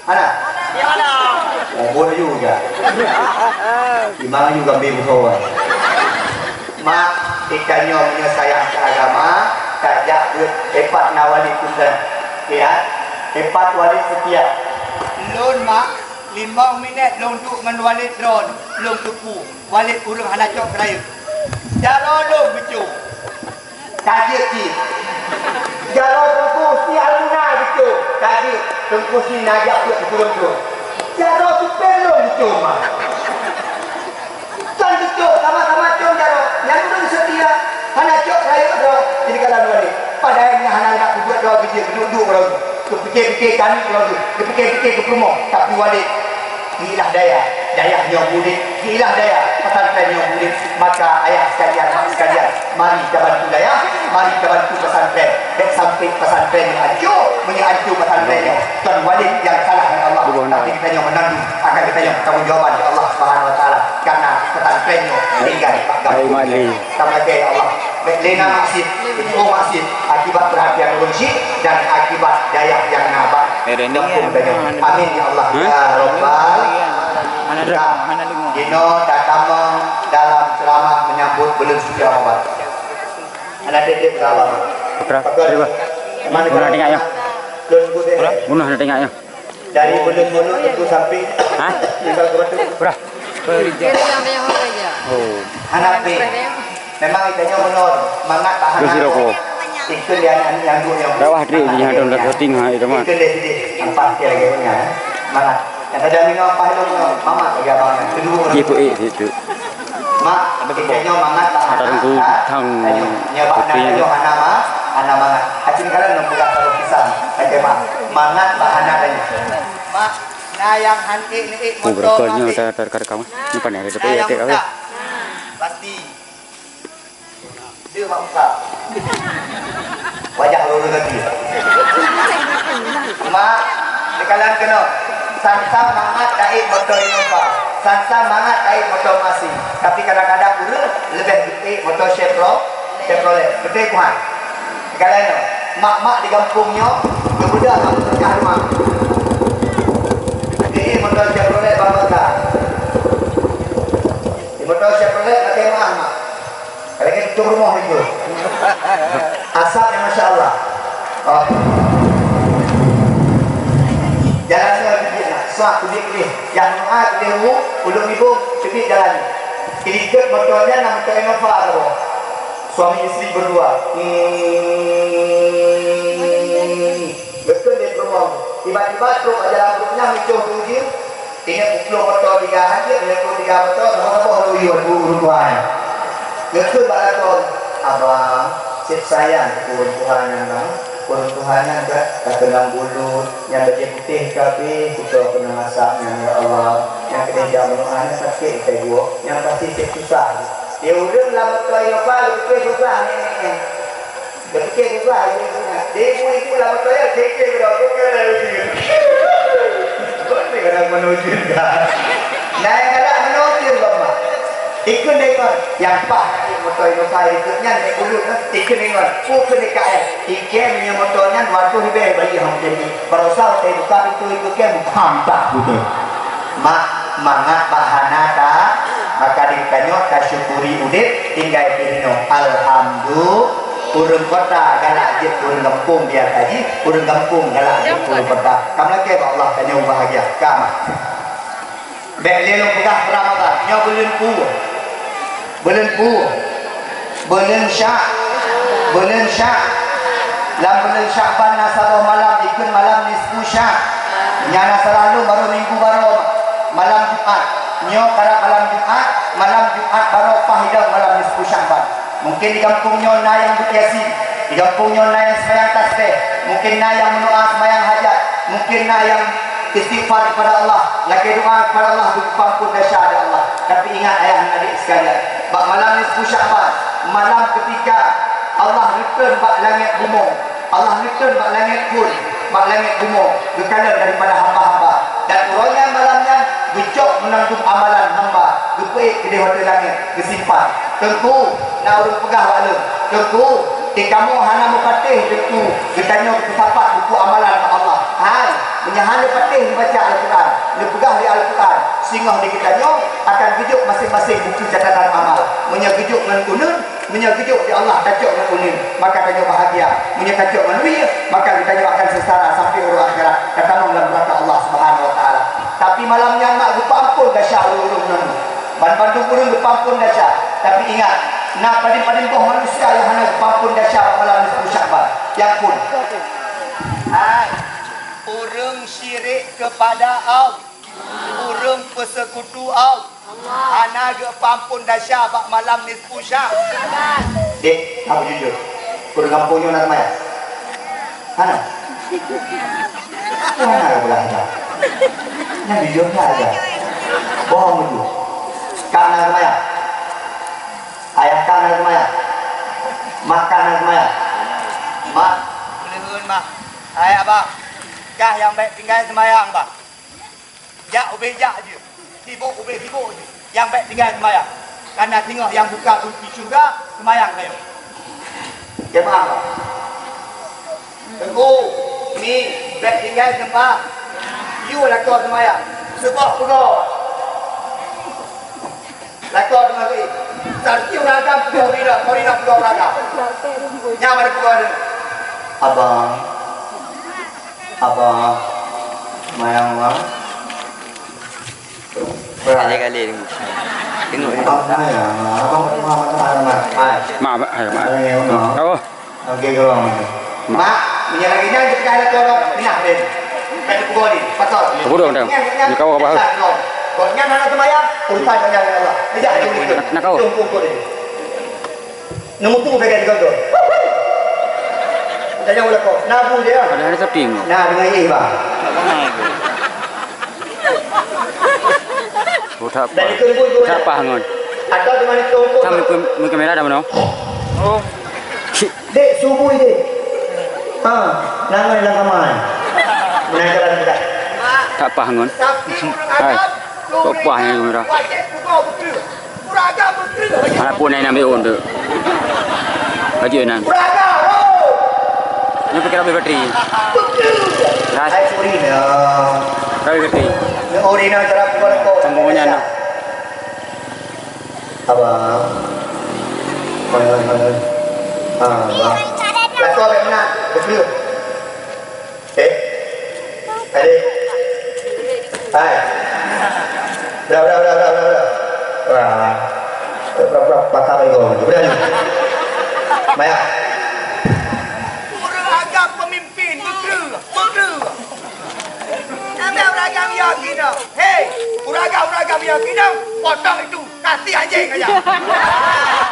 Hana? Di mana? Oh, boleh juga. Di mana juga ambil pesawat? Mak, itanyoe meunyoe sayang keu agama, tajak beuet, eh, pat na Walid Sultan. Ya, eh, pat Walid Setia. Lôn, Mak, limong minèt lôn duek ngon Walid droen, lôn teupeu Walid ureueng hana cok keurayeuk. Jaroe lôn geucue. Ka jeuet cit. Jaroe Teungku Husni Almuna geucue. Ka jeuet Teungku Husni na jak peuet keu ureueng tu. Jaroe supé lôn geucue, Mak. Kan geucue, sama-sama com jaroe. Nyang ureueng seutia hana cok rayeuk droe di dalam Walid. Padahai nyan hana, hana peubuet droe, geujeuet geuduek-duek droe. Geupike-pike kami droe, geupike-pike geupeurumoh. Tapi Walid Geuilah dayah, dayah nyoe murit. Geuilah dayah, pesantren nyoe murit. Maka ayah sekalian, mak sekalian, mari kita bantu dayah, mari kita bantu pesantren. Bèk sampai pesantren nyoe hancô, meunyoe hancô pesantren nyoe, kon Walid nyang salah ngon Allah. Tapi kita nyoe meunandung, akan kita nyoe tanggung jawaban di Allah Subhanahu Wa Taala. Karena pesantren nyoe tinggai bak gampông. Sama ya Allah. Bèk lé na maksiet, beutu'oh maksiet, akibat perhatian ureueng syik dan akibat dayah nyang na bak Eh, Randy, ya, Amin ya Allah. Hah? Ya Rabbal. Hana dengar, hana dengar. Dinoe tatamong dalam ceramah menyambut buleuen suci Ramadan. Hana tiep-tiep salam. Putra, terima. Mana dengar ya? Bunoe hana dengar ya? Dari buleuen-buleuen teungku sampai. Hah? Tinggal ke Batu. Putra. Oh. Hana pi. Memang itanyoe meunurot mangat bahana. Terus rokok. Ikut dia anak yang dua yang. Rawah trik di hadapan dah syuting ha itu mah. Ikut dia sedih. Nampak dia lagi punya. Mangat. Yang tadi minum apa itu minum? Mamak bagi abang. Kedua. Dia pun eh situ. Mak, itanyoe mangat bahana. Ada rengku tang. Nyoba anak nyoe hana ma, hana mangat. Acil kalian nak pegang kalau pisang. Oke, Mak. Mangat bahana tadi. Mak, nah yang hantik ni. Oh, berakal nyoe tak terkam. Ni pandai ada dapat ya. Pasti. Dia mak muka. Wajah lurus lagi. Mak, dikalan kena. Sansa mangat taik motor Innova. Sansa mangat taik motor masing. Tapi kadang-kadang urus lebih taik motor Chevrolet. Chevrolet. Betul, Tuhan? Dikalan nyoe. Mak-mak di kampung nyoe, kemudian mak berkah rumah. Ini motor Chevrolet Bang Bangga. Di motor Chevrolet pakai maaf, Mak. Kalau gitu tutup rumah itu. Asap yang Masya Allah. Oh. Jalan ni lebih nak. Suah kudik ni. Yang doa kudik ulu, ulung ibu, cubit jalan ni. Kirikat motornya nama motor Innova tu. Suami isteri berdua. Hmm. Betul dia promo. Tiba-tiba truk aja lampunya muncul tu je. Ingat pukul motor tiga aja, dia pun tiga motor, sama-sama lalu yun, urut Tuhan. Betul bak lakoe, abang, cit sayang urut Tuhan nyan bang. Urut Tuhan nyan dah, dah kenang bulu, yang baju putih kabeh, kuto kenang asap nyan ya Allah. Yang kedai jamu anak sakit saya buat, yang pasti cit susah. Dia urut lah motor Innova, lebih susah ni. Geupiké susah, ibu-ibu nyan. Di ibu-ibu lam moto nyan, cek-cek udah, bukan dah ujian. Bukan dah ujian dah. Nah, yang galak mana ujian, Bang Mak? Ikut dengar. Yang pah, moto Innova ikut nyan, naik bulu, kan? Ikut dengar. Ikut dekat, eh. Ikut punya moto nyan, waktu ribet bayi hang jadi. Barosa, saya buka pintu ikut ke, buka hamtah, gitu. Mak, mangat bahana ta, maka di tanyoe tasyukuri udeb tinggai di inoe. Alhamdulillah, ureuëng kota galak jeuet ureuëng gampông biasa jih, ureuëng gampông galak jeuet ureuëng kota. Ka meulakée bak Allah tanyoe bahagia. Ka mak. Bék lé lôn peugah Ramadan, nyoe buleuen peue? Buleuen peue? Buleuen Sya-, buleuen Sya-, lam buleuen Syakban na saboh malam, ikheun malam nisfu Sya-, nyan na salah lôn barô minggu barô malam Jumat. Nyoe karab malam Jumat, malam Jumat barô paih idong malam nisfu Syakban. Mungken di gampông nyoe na nyang beutiasin, di gampông nyoe na nyang seumayang tasbeh, mungken na nyang meudoa seumayang hajat, mungken na nyang istighfar kepada Allah, lakée doa kepada Allah, beupeuampon desya lé Allah. Tapi ingat ayah dan adik sekalian, bak malam nisfu Syakban, malam ketika Allah neutreun bak langét bumoe, Allah neutreun bak langét phon, bak langét bumoe, geukalon daripada hamba-hamba. Dan uroe nyan malam nyan geucok meunandum amalan hamba, geupeuék keudeh watée langét, geusimpan. Teungku, na ureuëng peugah bak lôn, "Teungku, di kamoe hana meupatéh Teungku, geutanyoe geupeusapat buku amalan bak Allah." Hai, meunyoe hana patéh neubaca Al-Quran, neupeugah di Al-Quran, singoh di geutanyoe akan geujok maséng-maséng buku catatan amal. Meunyoe geujok ngon uneun, meunyoe geujok di Allah tacok ngon uneun, maka tanyoe bahagia. Meunyoe tacok ngon wie, maka geutanyoe akan sengsara sampai uroe akhirat, tatamong lam neuraka Allah Subhanahu wa Taala. Tapi malam nyan mak geupeuampon desya ureuëng-ureuëng nyan. Ban bandum ureuëng geupeuampon desya, tapi ingat, na padum-padum boh manusia nyang hana geupeuampon desya bak malam nisfu Syakban. Nyang phon. Hai, ureuëng syirik kepada Allah, ureuëng peusekutu Allah, hana geupeuampon desya bak malam nisfu Syakban. Dek, kamu jujur. Ureuëng gampông nyoe na seumayang? Hana? Hana ka beulah dah. Nyan jujur that aja. Bohong itu. Ka na seumayang? Ayah ka na seumayang? Mak ka na seumayang? Mak. Ulôn, Mak. Hai, Abang. Kah nyang bék tinggai seumayang, Bang. Jak ubé jak jeuet, sibok ubé sibok jeuet. Nyang bék tinggai seumayang. Kareuna singoh nyang buka kunci syeuruga, seumayang kayém. Jamaah. Teungku, Ni, bèk tinggai seumayang. Yue lakoe seumayang. Seuboh peugoe. Lakoe teuma geuh. Sarti ureueng agam peugoe ureueng inong, ureueng inong peugoe ureueng agam. Nyan bak peugoe ureueng. Abang. Abang. Seumayang, Bang. Kali-kali tengok. Tengok. Abang seumayang. Abang, abang, abang, abang. Hai. Mak, mak, hai, mak. Hai, mak. Oh. Oke, go. Mak, meunyo lagèe nyan kita ada korok, minah deh. Kan kubur ni, pasal. Kubur dong, dong. Nyan, nyan, nyan, kau apa? Gobnyan hana seumayang, urusan gobnyan dengan Allah. Tidak, itu, itu. Nak, nak kau? Itu, itu, itu. Nombor tu pegang tiga tu. Tanya ulah kau. Nabu dia. Ada, ada sapi. Nah, dengan ini, bang. Oh, tak apa. Tak apa, ngon. Atau cuma ditungkuk. Kamu ke, ke kamera dah mana? Oh. Dek, subuh dek. Ha, nangai lam kamar. Menang jalan kita. Tak apa, ngon. Hai. Kok apa yang kamera? Wajib pukul betul. Mana pun yang ambil untuk. Baju nan. Ini pakai rambut bateri. Ras. Rambut bateri. Sambungannya, nah. Abang. Abang. Abang. Lakoe bèk meunan. Beutôi. Eh? Hai. Bra, bra, bra, bra, bra, bra. Wah. Bra, bra, bra, bakal lagi kau. Bra ni. Maya. Ureueng agam pemimpin, beutôi, beutôi. Nyan ureueng agam yakin dah. Hei, ureueng agam, ureueng agam yakin dah. Potong itu, kasih anjing aja.